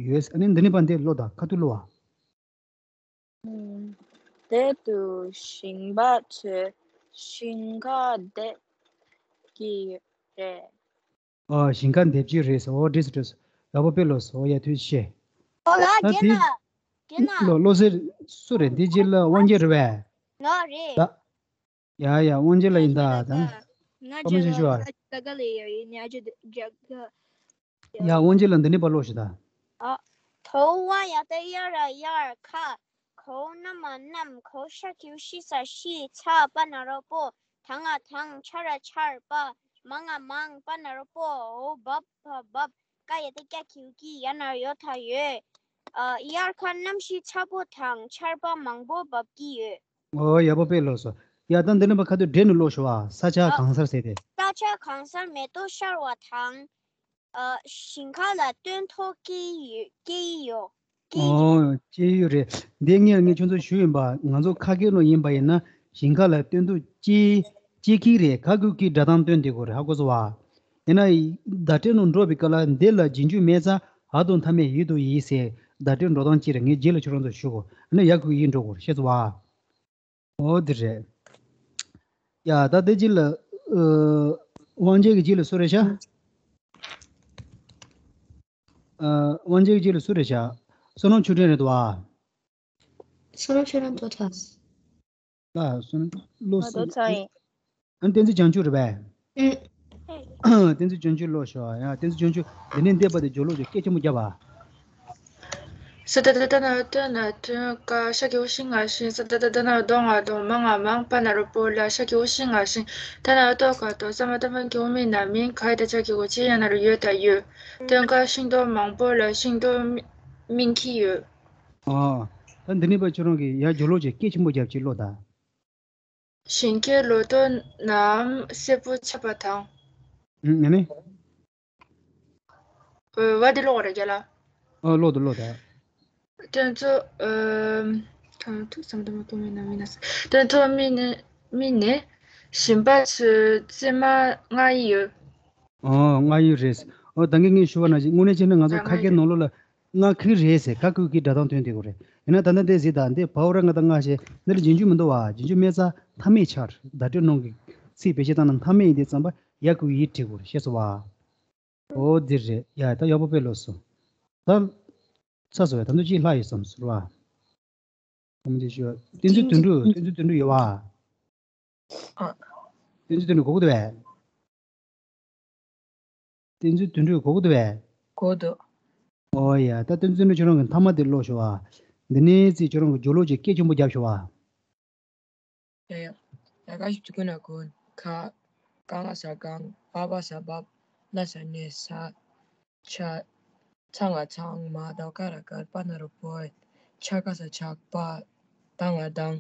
ཡོད། ཨ་ནི་འདི་ནས་པ་འདི་ཀློག་དང་། ཁ་ཐུག་ཀློག་བ། འདི་དུས་ཞིང་པ་ཚོས་ཞིང་ཁ་འདེབས་ཀྱི་རེད། ཨ། ཞིང་ཁ་འདེབས་ཀྱི་རེད་ཟེར། འོ་འདྲས་སོང་འདྲས་སོང་། ཡག་པོ་དཔེ་ཀློག་སོང་། ཡ་ཐུགས་རྗེ་ཆེ། ཨོ་ལ། ད་རྒན་དེ་ལགས། རྒན་ལགས། ལོ་ལོ་སེ་སུ་རེད། འདི་རྗེས་ལ་དབང་རྒྱལ་རེད་པས། ང་རེད། ད། ཡ་ཡ། དབང་རྒྱལ་ལགས་ཡིན་ད། ད་ང་སྐར་མ་ཅིག་ཤོག་ཨ། ཡ། དབང་རྒྱལ་ལགས་འདི་ནས་པ་ཀློག་ཤོག་ད། ཨ། ད་བ་ཡ་བཏགས་དབྱ་ར་དབྱར། ཁ། གའོ་ན་མ་གནམ། གའོ་ཤ་གི་གུ་ཤི་ས་ཤིས། ཚ་པ་ན་རོ་པོ། ད་ང་དང་། ཆ་ར་ཆར་པ། མ་ང་མང་། པ་ན་རོ་པོ། འའོ་བབ་བ་བབ། ཀ་ཡ་བཏགས་ཀྱ་གི་གུ་ཀྱི། ཡ་ན་རོ་ཡོ་ད་ཡོད། ཨ། དབྱར་ཁ་གནམ་གཤིས་ཚ་པོ་དང་ཆར་པ་མང་པོ་འབབ་ཀྱི་ཡོད། ཨོ། ཡག་པོ་དཔེ་ཀློག་སོང་། ཡ་ད་འདི་ནས་པ་ཁ་ཐུག་འགྲེལ་ནས་ཀློག་ཤོག་ཨ། ས་ཆ་ཨ། གང་སར་ཟེར་ཏེ། ས་ཆ་གང་སར་མེ་ཏོག་ཤར་བ་དང་། ཨ། ཞིང་ཁ་ལ་སྟོན་ཐོག་སྐྱེ་ཡི་ཡོད། སྐྱེ་ཡི་ཡོད། ཨོ། སྐྱེ་ཡུལ་རེད། འདི་ངས་ངས་ཁྱོད་ཚོ་ཞུས་ཡིན་པ། ང་ཚོ་ཁ་སྐད་ནང་ཡིན་པ་ཡིན་ན་ཞིང་ཁ་ལ་སྟོན་དུས་སྐྱེ་སྐྱེ་ཁྱི་རེད། ཁ་ཁུ་ཁྱི་སྒྲ་གདངས་སྟོན་དེ་གོ་རེད། ཧ་གོ་སོང་བ། ཡིན་ན་བརྡ་སྤྲོད་ནང་འགྲོ་བའི་སྐབས་ལ་འདི་ལ་རྗེས་འཇུག་མེད་ཙང་ཧ་དང་མཐའ་མེད་ཡིད་དུ་ཡིད་ཟེར་བརྡ་སྤྲོད་འགྲོ་སྟངས་ཅི་རེད། ངས་རྗེས་ལ་ཁྱོད་རང་ཚོ་ཞུ་གོ། ཡིན་ན་ཡ་ཁུ་ཡིད་འགྲོ་གོ་རེད། ཤེས་སོང་བ། ཨོ་དེ་རེད། ཡ་ད་དེ་རྗེས་ལ་ཨ། དབང་རྒྱལ་གྱི་རྗེས་ལ་སུ་རེད་ཤག་ཨ། དབང་རྒྱལ་གྱི་རྗེས་ལ་སུ་རེད་ཤག་བསོད་ནམས་ཆོས་སྒྲོན་རེད་དོ། བསོད་ནམས་ཆོས་སྒྲོན་དོ་ཐ། ལ་བསོད་ནམས་བློ་ང་དོ་ཚ་ཡིན། ཨ། བསྟན་འཛིན་བྱང་ཆུབ་རེད་པས། ཨུ། བསྟན་འཛིན་བྱང་ཆུབ་ལོག་ཤོག་ཡ། བསྟན་འཛིན་བྱང་ཆུབ་འདི་ནས་འདས་པ་དེ་སྦྱོར་ཀློག་ཅིག་སྐད་ཆེན་པོ་རྒྱབ་པ། ས་ད་ད་ད་ན་ཏ་ན་ཏུན་ཀ་ཤ་གི་འོ་ཤི་ང་ཤིང་ས་ད་ད་ད་ན་དོ་ང་དོ་མ་ང་མང་པ་ན་རོ་པོ་ལ་ཤ་གི་འོ་ཤི་ང་ཤིང་ད་ན་དོ་ཀ་དོ་ས་མ་ད་མ་གི་འོ་མི་ན་མིན་ག་ཡི་ད་ཆ་གི་འོ་ཅི་ཡ་ན་རོ་ཡོད་ད་ཡོད། ཏུན་ཀ་ཤིང་དོ་མང་པོ་ལ་ཤིང་དོ་མིན་གི་ཡོད། ཨོ། ད་འདི་ནས་པ་ཁྱོད་རང་གིས་ཡ་སྦྱོར་ཀློག་ཅིག་སྐད་ཆེན་པོ་རྒྱབ་ཅིག་ཀློག་ད། ཞིང་ཁའི་ལོ་ཏོག་རྣམས་སེར་པོ་ཆགས་པ་དང་། ཨུ། ཨ་ནི། ཨོ། བ་འདི་ཀློག་རེ་རྒྱ་ལ། ཨོ། ཀློག་ཏུ་ཀློག་ད། དོན་ཚོ། ཨོ། ཐང་ཐུག་བསམ་དུ་མ་གཏོང་བའི་ནང་མི་ན་ས། དོན་ཚོ་མི་ནི་མི་ནི་ཞིང་པ་ཚོའི་རྩེད་མ་རྔ་ཡི་ཡོད། ཨོ། རྔ་ཡི་རེད། ཨོ། ད་གིན་ངས་ཞུ་བ་ནང་བཞིན་དངོས་གནས་བྱས་ན་ང་ཚོ་ཁ་སྐད་ནང་ལོགས་ལ་རྔ་ཁུག་རེད་ཟེར། ཁ་ཁུག་གི་སྒྲ་གདངས་ཐོན་དེ་གོ་རེད། ཡིན་ན་ད་ལྟ་འདི་ཟེར་ད་འདི་བའོ་ར་ང་ད་ང་ཞེས་འདི་ལ་རྗེས་འཇུག་མི་འདུག་བ། རྗེས་འཇུག་མེད་ཙང་མཐའ་མེད་ཆགས། བརྡ་སྤྲོད་ནང་གི་ཚིག་བེད་སྤྱོད་བཏང་ན་མཐའ་མེད་ཡིན་དེ་ཙམ་པ་ཡ་ཁུག་ཡིད་བྲིས་གོ་རེད། ཤེས་སོང་བ། ཨོ་འདི་རེད་ཡ། ད་ཡག་པོ་དཔེ་ལོས་སོང་། ད་ཚ་སོ་ཡ་ད་འདུག་ཅིག་ལྷག་ཡོད་བསམ་སོང་བ། ཁོང་འདི་ཞུ་བ། བསྟན་འཛིན་དོན་གྲུབ། བསྟན་འཛིན་དོན་གྲུབ་ཡོད་བ། ཨ། བསྟན་འཛིན་དོན་གྲུབ་གོ་གི་འདུག་བས། བསྟན་འཛིན་དོན་གྲུབ་གོ་གི་འདུག་བས། གོ་འདུག་ཨོ་ཡ། ད་བསྟན་འཛིན་དོན་གྲུབ་ཁྱོད་རང་གི་མཐའ་མ་དེ་ཀློག་ཤོག་བ། འདི་ནས་ཙི་ཁྱོད་རང་གི་སྦྱོར་ཀློག་ཅིག་སྐད་ཆེན་པོ་རྒྱབ་ཤོག་བ། ཡ་ཡ། ཡ་ག་ཞིག་ཅིག་ཀུན་ན་ཀུན། ག། ག་ང་ས་གང་། བ་བ་ས་བབ། ན་ས་ནས་ས། ཆ། ཚ་ང་ཚང་། མ་ད་ག་ར་དཀར། པ་ན་རོ་པོ། ཆ་ག་ས་ཆགས། པ། ད་ང་དང་།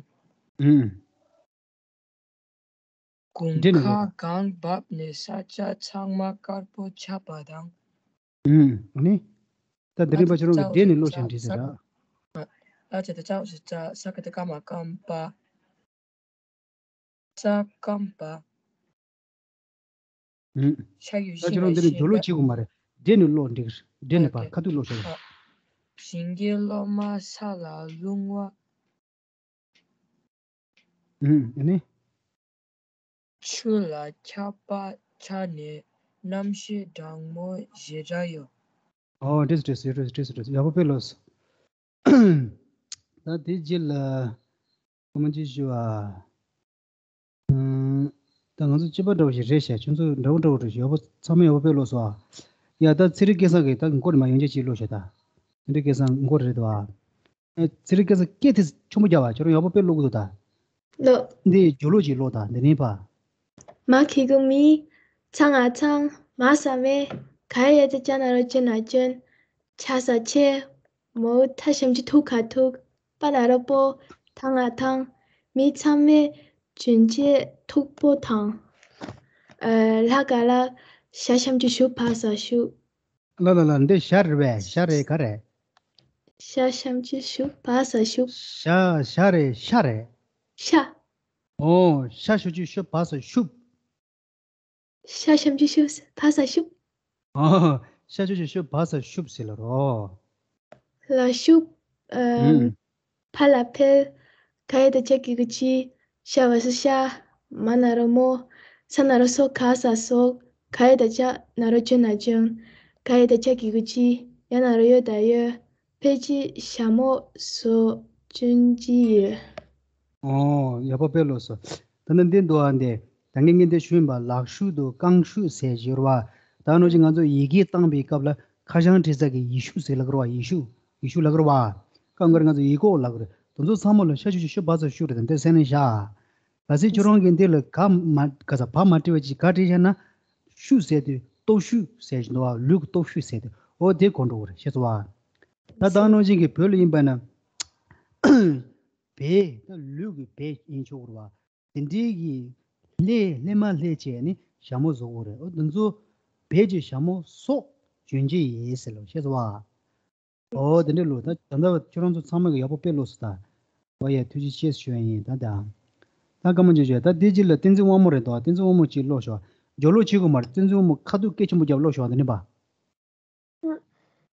ཨུམ། གུང་འབྲས་ནས་ཁ་ཀློག་གང་བབ་ནས་ས་ཆ་ཚང་མ་དཀར་པོ་ཆགས་པ་དང་། ཨུམ། ཨ་ནི། ད་འདི་རིང་པ་ཁྱོད་རང་གི་འབྲས་ནས་ཀློག་བྱས་འབྲས་ཟེར་ར། ལ་ཆ་ད་ཅའོ་ས་ཅ། ས་ཀ་ད་སྐར་མ་སྐམ་པ། རྩ་སྐམ་པ། ཨུམ། ཤ་ཡོད་ད་ཤིང་ཁྱོད་རང་ལ་འདི་ནས་ཤིང་སྦྱོར་ཀློག་བྱེད་དགོས་མ་རེད། འབྲས་ནས་ཀློག་འགྲིག་འབྲས་ནས་ཕར་ཁ་ཐུག་ཀློག་ཤོག་རེད། ཞིང་གི་ལོ་མ་ས་ལ་ལྷུང་བ། ཨུམ། ཨ་ནི། ཆུ་ལ་ཁྱབ་པ་ཆགས་ནས་གནམ་གཤིས་གྲང་མོ་ཞེ་དྲག་ཡོད། ཨོ་འགྲིག་སོང་འགྲིག་སོང་འགྲིག་སོང་འགྲིག་སོང་འགྲིག་སོང་། ཡག་པོ་དཔེ་ལོས། ད་དེ་རྗེས་ལ་ཁོ་མ་ཅིག་ཞུ་བ། ཨུམ། ད་ང་ཚོ་གཅིག་པ་འདྲ་བོ་ཞིག་རེད་ཤག་ཁྱོད་ཚོ་འདྲ་བོ་འདྲ་བོ་རེད་ཤག་ཡག་པོ་ཚང་མ་ཡག་པོ་དཔེ་ཀློག་སོང་ཨ། ཡ་ད་ཚེ་རིང་སྐལ་བཟང་གིས་ད་མགོ་རེད་མ་ཡོང་ཆ་ཅིག་ཀློག་ཤག་ད་ཚེ་རིང་སྐལ་བཟང་མགོ་རེད་དོ་ཨ། ཨ། ཚེ་རིང་སྐལ་བཟང་སྐད་དེ་ཆེན་པོ་རྒྱག་པ། ཁྱོད་རང་ཡག་པོ་དཔེ་ཀློག་གི་འདུག་ད། ཀློག་འདི་སྦྱོར་ཀློག་ཅིག་ཀློག་ད་འདི་ནས་ཕར། མ་ཁི་གུ་མི། ཚ་ང་ཚང་། མ་ས་མེ། ག་ཡ་ཡ་ཅ་ཅ་ན་རོ་ཅོ་ན་ཅོན། ཆ་ས་ཆེ། མོ་ཐ་ཞབས་ཀྱུ་ཐུ་ག་ཐུག་པ་ན་རོ་པོ། ཐ་ང་ཐང་། མི་ཚང་མས་གྱོན་ཆས་མཐུག་པོ་དང་། ཨ། ལྷ་ག་ལ། ཤ་ཞབས་ཀྱུ་ཤུ་བ་ས་ཤུབ། ལ་ལ་ལ་འདི་ཤ་རེད་པས། ཤ་རེད་ག་རེད། ཤ་ཞབས་ཀྱུ་ཤུ་བ་ས་ཤུབ། ཤ་ཤ་རེད་ཤ་རེད། ཤ། ཨོ་ཤ་ཞབས་ཀྱུ་ཤུ་བ་ས་ཤུབ། ཤ་ཞབས་ཀྱུ་ཤུ་བ་ས་ཤུབ། ཨ། ཤ་ཞབས་ཀྱུ་ཤུ་བ་ས་ཤུབ་ཟེར་ལ་རོ། ལ་ཤུབ། ཨམ། ཨུམ། ཕ་ལ་ཕལ། ག་ཡ་བཏགས་གྱ་གི་གུ་གྱི། ཤ་བ་ས་ཤ། མ་ན་རོ་མོ། ས་ན་རོ་སོ་ག་ས་སོགས། ག་ཡ་བཏགས་གྱ་ན་རོ་གྱོ་ན་གྱོན། ག་ཡ་བཏགས་གྱ་གི་གུ་གྱི། ཡ་ན་རོ་ཡོ་ད་ཡོད། ཕལ་གྱི་ཞྭ་མོ་བཟོ་གྱོན་གྱི་ཡོད། ཨོ་ཡག་པོ་དཔེ་ལོས་སོ། ད་ནི་འདི་འདུག་ཨ་འདི། ད་ངས་ངས་འདི་ཞུས་ཡིན་པ། ལག་ཤུབས་དང་རྐང་ཤུབས་ཟེར་ཞིག་ཡོད་རེད་བ། ད་ནོ་ཅིག་ང་ཚོ་ཡི་གེ་བཏང་པའི་སྐབས་ལ་ཁ་བྱང་བྲིས་ས་གི་ཡི་ཤུ་ཟེར་ལབ་ཀྱི་རེད་བ། ཡི་ཤུ། ཡི་ཤུ་ལབ་ཀྱི་རེད་བ། སྐབས་འགར་ང་ཚོ་ཡི་གེ་ལབ་ཀྱི་རེད། དེ་ཚོ་ཚང་མ་ལ་ཤ་ཞབས་ཀྱུ་ཤུ་བ་ས་ཤུ་རེད། ད་འདི་སེམས་ནས་བཞག་གལ་སྲིད་ཁྱོད་རང་གིས་འདི་ལ་ག་མ་ག་ས་བ་མ་བྲིས་པ་ཅིག་ག་བྲིས་བཞག་ན། ཤུ་ཟེར་དུས་སྟོབས་ཤུགས་ཟེར་བཞིན་འདུག་བ། ལུས་ཀྱི་སྟོབས་ཤུགས་ཟེར་དུས་འོ་དེ་གོ་འགྲོ་གི་རེད། ཤེས་སོང་བ། ད་ད་ནང་བཞིན་གྱི་བོད་ལ་ཡིན་པ་ན། བེ། ད་ལུས་ཀྱི་བེ་ཡིན་ཆོག་གི་རེད་བ། དེ་འདྲའི་གི་ལྷས་ལྷས་མ་ལྷས་བྱས་ནི་ཞྭ་མོ་བཟོ་གི་རེད། འོ་དེ་ཚོ་བེ་གི་ཞྭ་མོ་སོགས་གྱོན་གྱི་ཡིན་ཟེར་ལ། ཤེས་སོང་བ། ཨོ་དེ་འདྲས་ལོ། ད་ད་ལྟ་ཁྱོད་རང་ཚོ་ཚང་མ་གི་ཡག་པོ་དཔེ་ལོ་སོང་ད། ཨོ་ཡ་ཐུགས་རྗེ་ཆེ་ཞུ་ཡ་ཡིན་ད་ད། ད་སྐར་མ་བརྗོད་བྱ་ད་དེ་རྗེས་ལ་བསྟན་འཛིན་དབང་མོ་རེད་དོ། བསྟན་འཛིན་དབང་མོ་གཅིག་ཀློག་ཤོག་སྦྱོར་ཀློག་བྱེད་དགོས་མ་རེད། བསྟན་འཛིན་དབང་མོ་ཁ་ཐུག་སྐད་ཆེན་པོ་རྒྱབ་ཀློག་ཤོག་དེ་ནི་པ།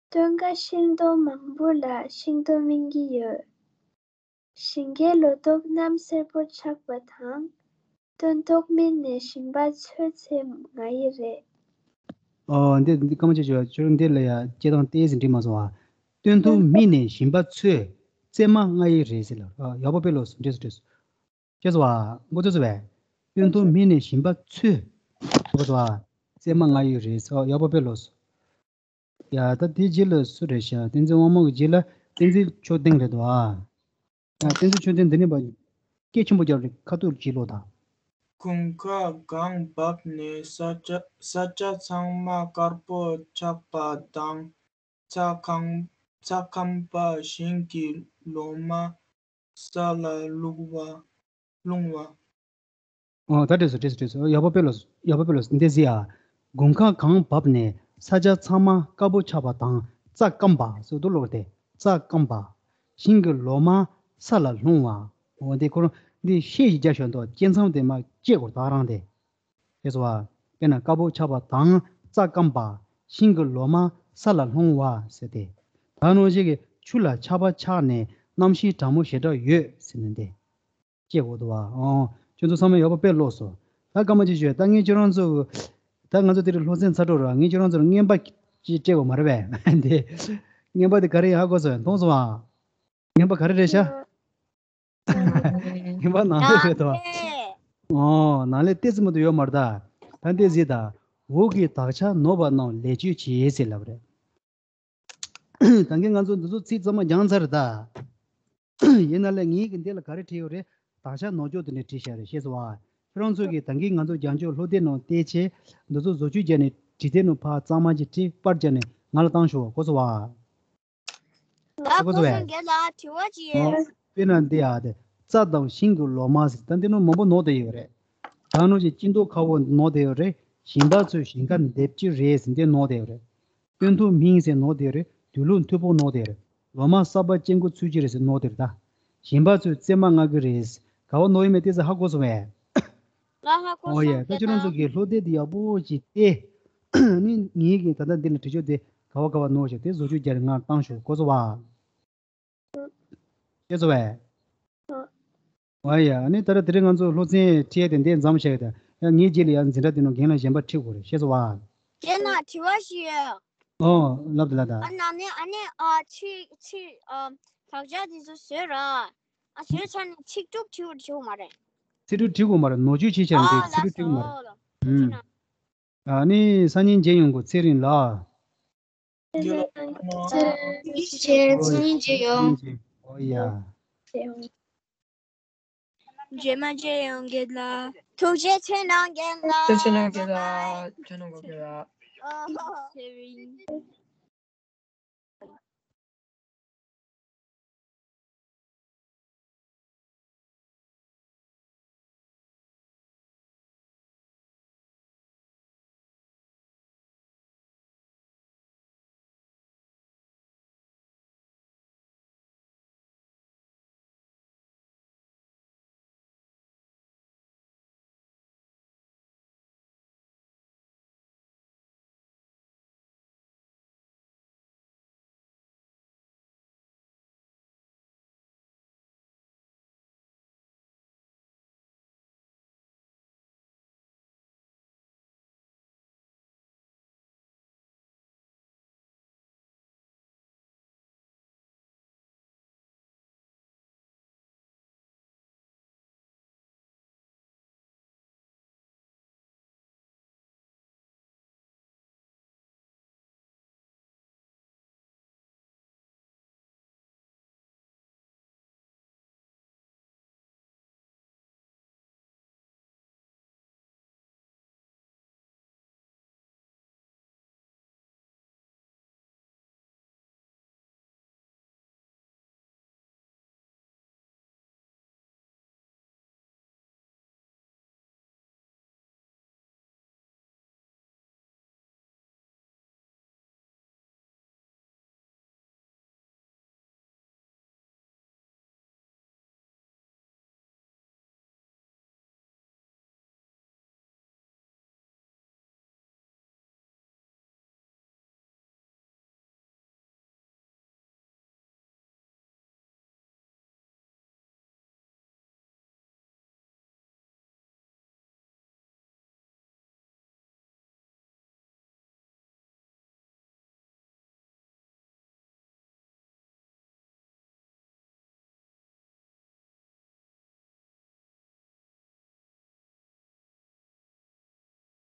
སྟོན་ཀ་ཤིང་སྡོང་མང་པོ་ལ་ཤིང་སྡོང་སྨིན་གྱི་ཡོད། ཞིང་ཁའི་ལོ་ཏོག་གནམ་སེར་པོ་ཆགས་པ་དང་། སྟོན་ཐོག་སྨིན་ནས་ཞིང་པ་ཚོས་ཚེ་ང་ཡི་རེད། ཨོ་འདི་འདི་སྐར་མ་ཆེ་ཆེ་བ་ཁྱོད་འདི་ལ་ཡ་སྐྱེ་སྟངས་ཏོག་ཙམ་འགྲིག་མ་སོང་བ། སྟོན་ཐོག་སྨིན་ནས་ཞིང་པ་ཚོས་ཚེ་མ་ང་ཡི་རེད་ཟེར་ལ། ཨོ་ཡག་པོ་དཔེ་ལོ་འགྲིག་སོང་འགྲིག་སོང་། ཁྱེད་ཚོ་བ་མགོ་ཚོས་སོ་བས། སྟོན་ཐོག་སྨིན་ནས་ཞིང་པ་ཚོས། ཁྱེད་ཚོ་བ་ཚེ་མ་ང་ཡི་རེད་ཟེར། ཨོ་ཡག་པོ་དཔེ་ལོ། ཡ་ད་དེ་རྗེས་ལ་སུ་རེད་ཤག་བསྟན་འཛིན་དབང་མོ་གི་རྗེས་ལ་བསྟན་འཛིན་མཆོག་ལྡན་རེད་འདུག་ཨ། ཡ་བསྟན་འཛིན་མཆོག་ལྡན་འདི་ནས་པ། སྐད་ཆེན་པོ་རྒྱབ་རེད། ཁ་ཐུག་ཅིག་ཀློག་དང་། དགུན་ཁ་གངས་བབས་ནས་ས་ཆ་ས་ཆ་ཚང་མ་དཀར་པོ་ཆགས་པ་དང་། ཚ་ཁང་ཚ་ཁང་པ་ཞིང་གི་ལོ་མ་ས་ལ་བླུགས་པ་ལྷུང་བ། ཨོ་ད་འགྲིག་སོང་འགྲིག་སོང་འགྲིག་སོང་། ཡག་པོ་དཔེ་ལོ་ཡག་པོ་དཔེ་ལོ་འདི་ཟེར་ཡ། དགུན་ཁ་གངས་བབས་ནས་ས་ཆ་ཚང་མ་དཀར་པོ་ཆགས་པ་དང་རྩྭ་སྐམ་པ་ཟེར་འདུག་ལོ། དེ་རྩྭ་སྐམ་པ། ཞིང་གི་ལོ་མ་ས་ལ་ལྷུང་བ། འོ་འདི་ཁོ་རང་འདི་ཤད་ཅིག་རྒྱག་ཤོག་འདུག་སྐྱེ་མཚམས་དེ་མར་བཅད་དགོས་ད་རང་དེ། ཞེས་སོ། དཔེར་ན་དཀར་པོ་ཆགས་པ་དང་རྩྭ་སྐམ་པ། ཞིང་གི་ལོ་མ་ས་ལ་ལྷུང་བ་ཟེར་ཏེ། ད་ནང་བཞིན་གྱི་ཆུ་ལ་ཆར་པ་ཆགས་ནས་གནམ་གཤིས་གྲང་མོ་ཞེ་དྲག་ཡོད་ཟེར་ནས་འདི་སྐྱེ་དགོས་འདུག་བ། ཨོ་ཁྱོད་ཚོ་ཚང་མས་ཡག་པོ་དཔེ་ཀློག་སོང་། ད་སྐར་མ་གཅིག་ཞུས། ད་ངས་ཁྱོད་རང་ཚོ་ད་ང་ཚོ་དེ་རིང་སློབ་ཚན་ཚར་འགྲོ་ར། ངས་ཁྱོད་རང་ཚོར་རྔན་པ་ཅིག་སྤྲད་དགོས་མ་རེད་པས། འདི་རྔན་པ་དེ་ག་རེ་ཡིན་ཧ་གོ་སོང་མཐོང་སོང་བ། རྔན་པ་ག་རེ་རེད་ཤག་རྔན་པ་ནང་ལས་རེད་དོ། ཨོ་ནང་ལས་ཏོག་ཙམ་མ་གཏོགས་ཡོད་མ་རེད་ད། ད་འདི་ཟེར་ད། འོག་གི་དག་ཆ་ནོར་བ་རྣམས་ལེགས་བཅོས་བྱེད་ཟེར་ལབ་རེད། ད་གིན་ང་ཚོ་འདི་ཚོ་ཚིག་ཚང་མ་སྦྱངས་ཚར་རེད་ད། ཡིན་ན་ལས་ངས་ཀྱི་འདི་ལ་ག་རེ་བྲིས་ཡོད་རེད། དག་ཆ་ནོར་འཆུག་དེ་འདྲ་བྲིས་བཞག་རེད། ཤེས་སོང་བ། ཁྱོད་རང་ཚོ་གིས་ད་གིན་ང་ཚོ་རྒྱང་ཕྱོགས་སློབ་དེབ་ནང་བལྟས་བྱས། འདི་ཚོ་བཟོ་བཅོས་བརྒྱབ་ནས་འབྲི་དེབ་ནང་ཕར་གཙང་མ་ཅིག་བྲིས་པར་བརྒྱབ་ནས་ང་ལ་བཏང་ཤོག་གོ་སོང་བ། ང་གོ་སོང་བས། ལགས་སོ་རྒན་ལགས། དྲི་བ་ཅིག་ཡོད། དཔེར་ན་འདི་ཡ་དེ། རྩྭ་དང་ཤིང་གི་ལོ་མ་ཟེར་ད་འདི་ནང་མང་པོ་ནོར་བསྡད་ཡོད་རེད། ད་ནང་བཞིན་སྐྱིད་མདོག་ཁ་པོ་ནོར་བསྡད་ཡོད་རེད། ཞིང་པ་ཚོས་ཞིང་ཁ་འདེབས་ཀྱི་རེད་ཟེར་འདི་ནོར་བསྡད་ཡོད་རེད། སྟོན་ཐོག་སྨིན་ཟེར་ནོར་བསྡད་ཡོད་རེད། དུས་ལུགས་མཐུད་པོ་ནོར་བསྡད་ཡོད་རེད། ལོ་མ་གསར་པ་སྐྱེ་འགོ་ཚུགས་ཀྱི་རེད་ཟེར་ནོར་བསྡད་ཡོད་རེད་ད། ཞིང་པ་ཚོས་རྩེད་མ་རྔ་གི་རེད། ག་བ་ནོར་ཡོད་མེད་ཏོག་ཙམ་ཧ་གོ་སོང་བས། ང་ཧ་གོ་ཨོ་ཡ། སོང་། ད་ཁྱོད་རང་ཚོ་གིས་སློབ་དེབ་འདི་ཡག་པོ་ཅིག་བལྟས། ནི་ངེད་ཀྱིས་ད་ལྟ་འདི་ལ་བྲིས་ཆོག་དེ་ག་བ་ག་བ་ནོར་ཤག་དེ་བཟོ་བཅོས་རྒྱག་རེ་ང་བཏང་ཤོག་གོ་སོང་བ། ཤེས་སོང་བས། ཨོ་ཡ། ནི་ད་ལྟ་དེ་རིང་ང་ཚོ་སློབ་ཚན་ཁྲིད་ཡ་དེ་འདི་མཚམས་བཞག་ཡ་ད། ཡ་ངའི་རྗེས་ལ་ཡ་འཛིན་གྲྭ་དེ་ནང་རྒན་ལགས་གཞན་པ་ཁྲིད་དགོས་རེད། ཤེས་སོང་བ། རྒན་ལགས་དྲི་བ་ཞིག་ཡོད། ཨོ་ལབ་དེ་ལ་ད། ཨ་ནང་ནས་ཨ་ནི་ཨ་ཚིག་ཚིག་ཨ་དག་ཆ་དེ་ཚོ་བཟོས་ར། ཨ་བཟོས་ཚར་ནས་ཚིག་གྲུབ་བྲིས་བྲིས་དགོས་མ་རེད། ཚིག་གྲུབ་བྲིས་དགོས་མ་རེད། ནོར་བཅོས་བྱས་བྱས་ཨ་འདི་ཚིག་ལགས་གྲུབ་བྲིས་དགོས་མ་རེད། སོ་ལགས། ཐུགས་རྗེ་གནང་། ཨ་ནི་སང་ཉིན་མཇལ་ཡོང་གོ་ཚེ་རིང་ལགས། ཐུགས་རྗེ་ཆེ། སང་ཉིན་མཇལ་ཡོང་། ཨོ་ཡ། རྗེས་མ་མཇལ་ཡོང་རྒན་ལགས། ཐུགས་རྗེ་ཆེ་གནང་རྒན་ལགས། ཐུགས་རྗེ་ཆེ་གནང་རྒན་ལགས། ཐུགས་རྗེ་གནང་རྒན་ལགས། ཨོ། ཚེ་རིང་།